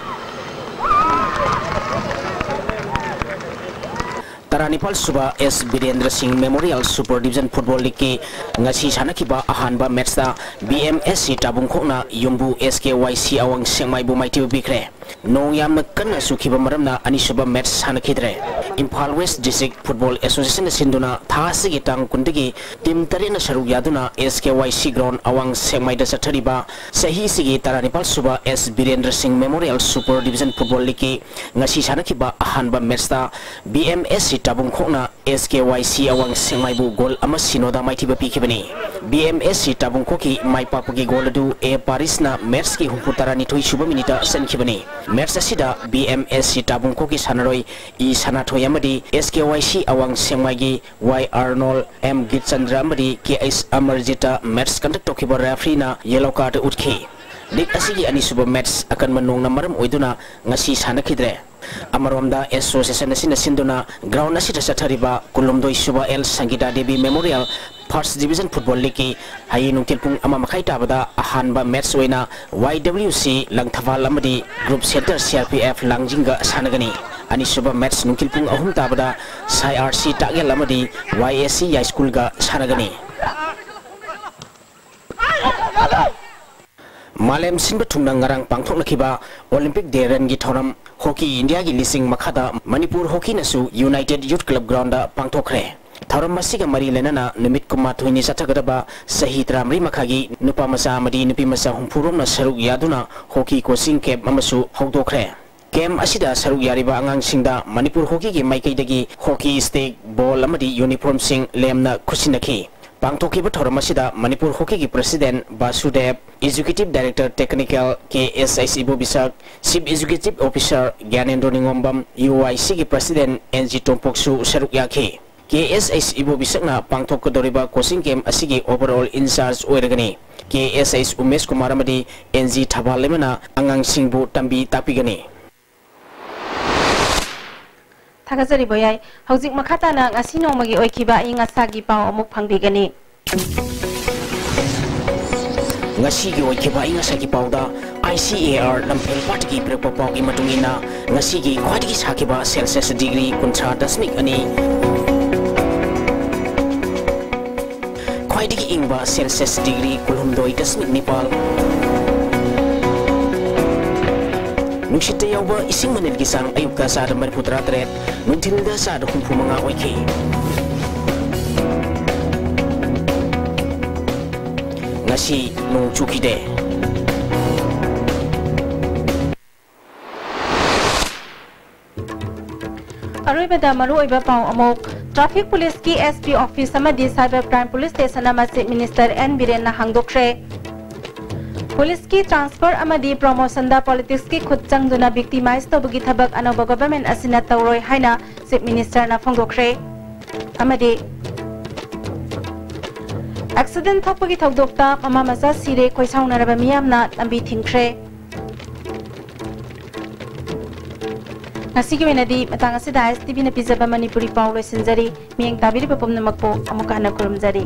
ꯇꯔꯥꯅꯤꯄꯥꯜ ꯁꯨꯕ ꯑꯦꯁ ꯕꯤꯔꯦꯟꯗ꯭ꯔ ꯁꯤꯡ Memorial Super Division Football League ꯀꯤ ꯉꯁꯤ ꯁꯥꯟꯅꯈꯤꯕ ꯑꯍꯥꯟꯕ ꯃꯦꯠꯁꯇ B M S C ꯇꯥꯕꯨꯡꯈꯣꯛꯅ ꯌꯨꯝꯕꯨ S K Y C ꯑꯋꯥꯡ ꯁꯦꯛꯃꯥꯏꯕꯨ ꯃꯥꯏꯊꯤꯕ ꯄꯤꯈ꯭ꯔꯦ꯫ ꯅꯣꯡ ꯌꯥꯝꯅ ꯀꯟꯅ ꯆꯨꯈꯤꯕ ꯃꯔꯝꯅ ꯑꯅꯤꯁꯨꯕ ꯃꯦꯠꯁ ꯁꯥꯟꯅꯈꯤꯗ꯭ꯔꯦ꯫ Imphal West District Football Association ꯅ ꯁꯤꯟꯗꯨꯅ ꯊꯥ ꯑꯁꯤꯒꯤ ꯇꯥꯡ ꯀꯨꯟꯗꯒꯤ ꯇꯤꯝ ꯇꯔꯦꯠꯅ ꯁꯔꯨꯛ ꯌꯥꯗꯨꯅ S K Y C ground ꯑꯋꯥꯡ ꯁꯦꯛꯃꯥꯏꯗ ꯆꯠꯊꯔꯤꯕ ꯆꯍꯤ ꯑꯁꯤꯒꯤ ꯇꯔꯥꯅꯤꯄꯥꯜ ꯁꯨꯕ ꯑꯦꯁ ꯕꯤꯔꯦꯟꯗ꯭ꯔ ꯁꯤꯡ Memorial Super Division Football League ꯀꯤ ꯉꯁꯤ ꯁꯥꯟꯅꯈꯤꯕ ꯑꯍꯥꯟꯕ ꯃꯦꯠꯁꯇ B M S C ꯇꯥꯕꯨꯡꯈꯣꯛꯅ S K Y C ꯑꯋꯥꯡ ꯁꯦꯛꯃꯥꯏꯕꯨ ꯒꯣꯜ ꯑꯃ ꯁꯤꯅꯣꯗ ꯃꯥꯏꯊꯤꯕ ꯄꯤꯈꯤꯕꯅꯤ꯫ B M S C ꯇꯥꯕꯨꯡꯈꯣꯛꯀꯤ ꯃꯥꯏ ꯄꯥꯛꯄꯒꯤ ꯒꯣꯜ ꯑꯗꯨ A ꯄꯥꯔꯤꯁꯅ ꯃꯦꯠꯁꯀꯤ ꯍꯨꯝꯐꯨ ꯇꯔꯥꯅꯤꯊꯣꯏ ꯁꯨꯕ ꯃꯤꯅꯤꯠꯇ ꯆꯟꯈꯤꯕꯅꯤ꯫ ꯃꯦꯠꯁ ꯑꯁꯤꯗ B M S C ꯇꯥꯕꯨꯡꯈꯣꯛꯀꯤ ꯁꯥꯟꯅꯔꯣꯏ ꯏ ꯁꯅꯥꯊꯣꯏ ꯑꯃꯗꯤ S K Y C ꯑꯋꯥꯡ ꯁꯦꯛꯃꯥꯏꯒꯤ Y ꯑꯥꯔꯅꯣꯜ, ꯑꯦꯝ ꯒꯤꯠꯆꯟꯗ꯭ꯔ ꯑꯃꯗꯤ ꯀꯦ ꯑꯩꯆ ꯑꯃꯔꯖꯤꯠꯇ ꯃꯦꯠꯁ ꯀꯟꯗꯛ ꯇꯧꯈꯤꯕ ꯔꯦꯐ꯭ꯔꯤꯅ ꯌꯦꯂꯣ ꯀꯥꯔꯗ ꯎꯠꯈꯤ꯫ ꯂꯤꯒ ꯑꯁꯤꯒꯤ ꯑꯅꯤꯁꯨꯕ ꯃꯦꯠꯁ ꯑꯀꯟꯕ ꯅꯣꯡꯅ ꯃꯔꯝ ꯑꯣꯏꯗꯨꯅ ꯉꯁꯤ ꯁꯥꯟꯅꯈꯤꯗ꯭ꯔꯦ꯫ ꯑꯃꯔꯣꯝꯗ ꯑꯦꯁꯣꯁꯤꯌꯦꯁꯟ ꯑꯁꯤꯅ ꯁꯤꯟꯗꯨꯅ ꯒ꯭ꯔꯥꯎꯟ ꯑꯁꯤꯗ ꯆꯠꯊꯔꯤꯕ ꯀꯨꯟꯍꯨꯝꯗꯣꯏ ꯁꯨꯕ L Sangita Devi memorial first division football ꯂꯤꯒꯀꯤ ꯍꯌꯦꯡ ꯅꯨꯡꯊꯤꯜ ꯄꯨꯡ ꯑꯃ ꯃꯈꯥꯏ ꯇꯥꯕꯗ ꯑꯍꯥꯟꯕ ꯃꯦꯠꯁ ꯑꯣꯏꯅ ꯋꯥꯏ ꯗꯕ꯭ꯂꯤꯎ ꯁꯤ ꯂꯪꯊꯕꯥꯜ ꯑꯃꯗꯤ group centre C R P F ꯂꯥꯡꯖꯤꯡꯒ ꯁꯥꯟꯅꯒꯅꯤ꯫ ꯑꯅꯤꯁꯨꯕ ꯃꯦꯠꯁ ꯅꯨꯡꯊꯤꯜ ꯄꯨꯡ ꯑꯍꯨꯝ ꯇꯥꯕꯗ ꯁꯥꯏ ꯑꯥꯔ ꯁꯤ ꯇꯥꯛꯌꯦꯜ ꯑꯃꯗꯤ ꯋꯥꯏ ꯑꯦ ꯁꯤ ꯌꯥꯏꯁ꯭ꯀꯨꯜꯒ ꯁꯥꯟꯅꯒꯅꯤ꯫ ꯃꯥꯂꯦꯝ ꯁꯤꯟꯕ ꯊꯨꯡꯅ ꯉꯔꯥꯡ ꯄꯥꯡꯊꯣꯛꯅꯈꯤꯕ ꯑꯣꯂꯤꯝꯄꯤꯛ ꯗꯦ ꯔꯟꯒꯤ ꯊꯧꯔꯝ ꯍꯣꯀꯤ ꯏꯟꯗꯤꯌꯥꯒꯤ ꯂꯤꯁꯤꯡ ꯃꯈꯥꯗ ꯃꯅꯤꯄꯨꯔ ꯍꯣꯀꯤꯅꯁꯨ ꯌꯨꯅꯥꯏꯇꯦꯗ ꯌꯨꯊ ꯀ꯭ꯂꯕ ꯒ꯭ꯔꯥꯎꯟꯗ ꯄꯥꯡꯊꯣꯛꯈ꯭ꯔꯦ꯫ ꯊꯧꯔꯝ ꯑꯁꯤꯒ ꯃꯔꯤ ꯂꯩꯅꯅ ꯅꯨꯃꯤꯠ ꯀꯨꯟꯃꯥꯊꯣꯏꯅꯤ ꯆꯠꯊꯒꯗꯕ ꯆꯍꯤ ꯇꯔꯥꯃꯔꯤ ꯃꯈꯥꯒꯤ ꯅꯨꯄꯥ ꯃꯆꯥ ꯑꯃꯗꯤ ꯅꯨꯄꯤ ꯃꯆꯥ ꯍꯨꯝꯐꯨ ꯔꯣꯝꯅ ꯁꯔꯨꯛ ꯌꯥꯗꯨꯅ ꯍꯣꯀꯤ ꯀꯣꯆꯤꯡ ꯀꯦꯝꯞ ꯑꯃꯁꯨ ꯍꯧꯗꯣꯛꯈ꯭ꯔꯦ꯫ ꯀꯦꯝꯞ ꯑꯁꯤꯗ ꯁꯔꯨꯛ ꯌꯥꯔꯤꯕ ꯑꯉꯥꯡꯁꯤꯡꯗ ꯃꯅꯤꯄꯨꯔ ꯍꯣꯀꯤꯒꯤ ꯃꯥꯏꯀꯩꯗꯒꯤ ꯍꯣꯀꯤ ꯁ꯭ꯇꯤꯛ, ꯕꯣꯜ ꯑꯃꯗꯤ ꯌꯨꯅꯤꯐꯣꯔꯝꯁꯤꯡ ꯂꯦꯝꯅ ꯈꯨꯠꯁꯤꯟꯅꯈꯤ꯫ ꯄꯥꯡꯊꯣꯛꯈꯤꯕ ꯊꯧꯔꯝ ꯑꯁꯤꯗ ꯃꯅꯤꯄꯨꯔ ꯍꯣꯀꯤꯒꯤ President Basudev, Executive Director Technical K S H Ibobisak, Chief Executive Officer Gyanendro Ningombam, U I ꯁꯤꯒꯤ President ꯑꯦꯟ ꯖꯤ ꯇꯣꯝꯄꯣꯛꯁꯨ ꯁꯔꯨꯛ ꯌꯥꯈꯤ꯫ ꯀꯦ ꯑꯦꯁ ꯑꯩꯆ ꯏꯕꯣꯕꯤꯁꯛꯅ ꯄꯥꯡꯊꯣꯛꯀꯗꯧꯔꯤꯕ coaching camp ꯑꯁꯤꯒꯤ overall in-charge ꯑꯣꯏꯔꯒꯅꯤ꯫ ꯀꯦ ꯑꯦꯁ ꯑꯩꯆ ꯎꯃꯦꯁ ꯀꯨꯃꯥꯔ ꯑꯃꯗꯤ ꯑꯦꯟ ꯖꯤ ꯊꯕꯥꯜ ꯂꯩꯃꯅ ꯑꯉꯥꯡꯁꯤꯡꯕꯨ ꯇꯝꯕꯤ ꯇꯥꯛꯄꯤꯒꯅꯤ꯫ ꯊꯥꯒꯠꯆꯔꯤ ꯕꯣꯌꯥꯏ꯫ ꯍꯧꯖꯤꯛ ꯃꯈꯥ ꯇꯥꯅ ꯉꯁꯤ ꯅꯣꯡꯃꯒꯤ ꯑꯣꯏꯈꯤꯕ ꯑꯏꯪ ꯑꯁꯥꯒꯤ ꯄꯥꯎ ꯑꯃꯨꯛ ꯐꯪꯕꯤꯒꯅꯤ꯫ ꯉꯁꯤꯒꯤ ꯑꯣꯏꯈꯤꯕ ꯑꯏꯪ ꯑꯁꯥꯒꯤ ꯄꯥꯎꯗ ꯑꯥꯏ ꯁꯤ ꯑꯦ ꯑꯥꯔ ꯂꯝꯐꯦꯜ ꯄꯥꯠꯇꯒꯤ ꯄꯤꯔꯛꯄ ꯄꯥꯎꯒꯤ ꯃꯇꯨꯡ ꯏꯟꯅ, ꯉꯁꯤꯒꯤ ꯈ꯭ꯋꯥꯏꯗꯒꯤ ꯁꯥꯈꯤꯕ Celsius degree ꯀꯨꯟꯊ꯭ꯔꯥ ꯗꯁꯃꯤꯛ ꯑꯅꯤ, ꯈ꯭ꯋꯥꯏꯗꯒꯤ ꯏꯪꯕ Celsius degree ꯀꯨꯟꯍꯨꯝꯗꯣꯏ ꯗꯁꯃꯤꯛ ꯅꯤꯄꯥꯜ꯫ ꯅꯨꯡꯁꯤꯠꯇ ꯌꯥꯎꯕ ꯏꯁꯤꯡ ꯃꯅꯤꯜꯒꯤ ꯆꯥꯡ ꯑꯌꯨꯛꯇ ꯆꯥꯗ ꯃꯔꯤꯐꯨ ꯇꯔꯥ ꯇꯔꯦꯠ, ꯅꯨꯡꯊꯤꯜꯗ ꯆꯥꯗ ꯍꯨꯝꯐꯨ ꯃꯉꯥ ꯑꯣꯏꯈꯤ꯫ ꯉꯁꯤ ꯅꯣꯡ ꯆꯨꯈꯤꯗꯦ꯫ ꯑꯔꯣꯏꯕꯗ ꯃꯔꯨꯑꯣꯏꯕ ꯄꯥꯎ ꯑꯃꯨꯛ꯫ Traffic Policeꯀꯤ S P Office ꯑꯃꯗꯤ Cyber Crime Police Station ꯑꯃ Chief Minister N ꯕꯤꯔꯦꯟꯅ ꯍꯥꯡꯗꯣꯛꯈ꯭ꯔꯦ꯫ Policeꯀꯤ transfer ꯑꯃꯗꯤ promotionꯗ politicsꯀꯤ ꯈꯨꯠ ꯆꯪꯗꯨꯅ victimize ꯇꯧꯕꯒꯤ ꯊꯕꯛ ꯑꯅꯧꯕ government ꯑꯁꯤꯅ ꯇꯧꯔꯣꯏ ꯍꯥꯏꯅ Chief Ministerꯅ ꯐꯣꯡꯗꯣꯛꯈ꯭ꯔꯦ꯫ ꯑꯃꯗꯤ accident ꯊꯣꯛꯄꯒꯤ ꯊꯧꯗꯣꯛꯇ ꯃꯃꯥ ꯃꯆꯥ ꯁꯤꯔꯦ, ꯈꯣꯏꯁꯥꯎꯅꯔꯕ ꯃꯤꯌꯥꯝꯅ ꯂꯝꯕꯤ ꯊꯤꯡꯈ꯭ꯔꯦ꯫ ꯉꯁꯤꯒꯤ ꯑꯣꯏꯅꯗꯤ ꯃꯇꯥꯡ ꯑꯁꯤꯗ ISTVꯅ ꯄꯤꯖꯕ ꯃꯅꯤꯄꯨꯔꯤ ꯄꯥꯎ ꯂꯣꯏꯁꯤꯟꯖꯔꯤ꯫ ꯃꯤꯠꯌꯦꯡ ꯇꯥꯕꯤꯔꯤꯕ ꯄꯨꯝꯅꯃꯛꯄꯨ ꯑꯃꯨꯛꯀ ꯍꯟꯅ ꯈꯨꯔꯨꯝꯖꯔꯤ꯫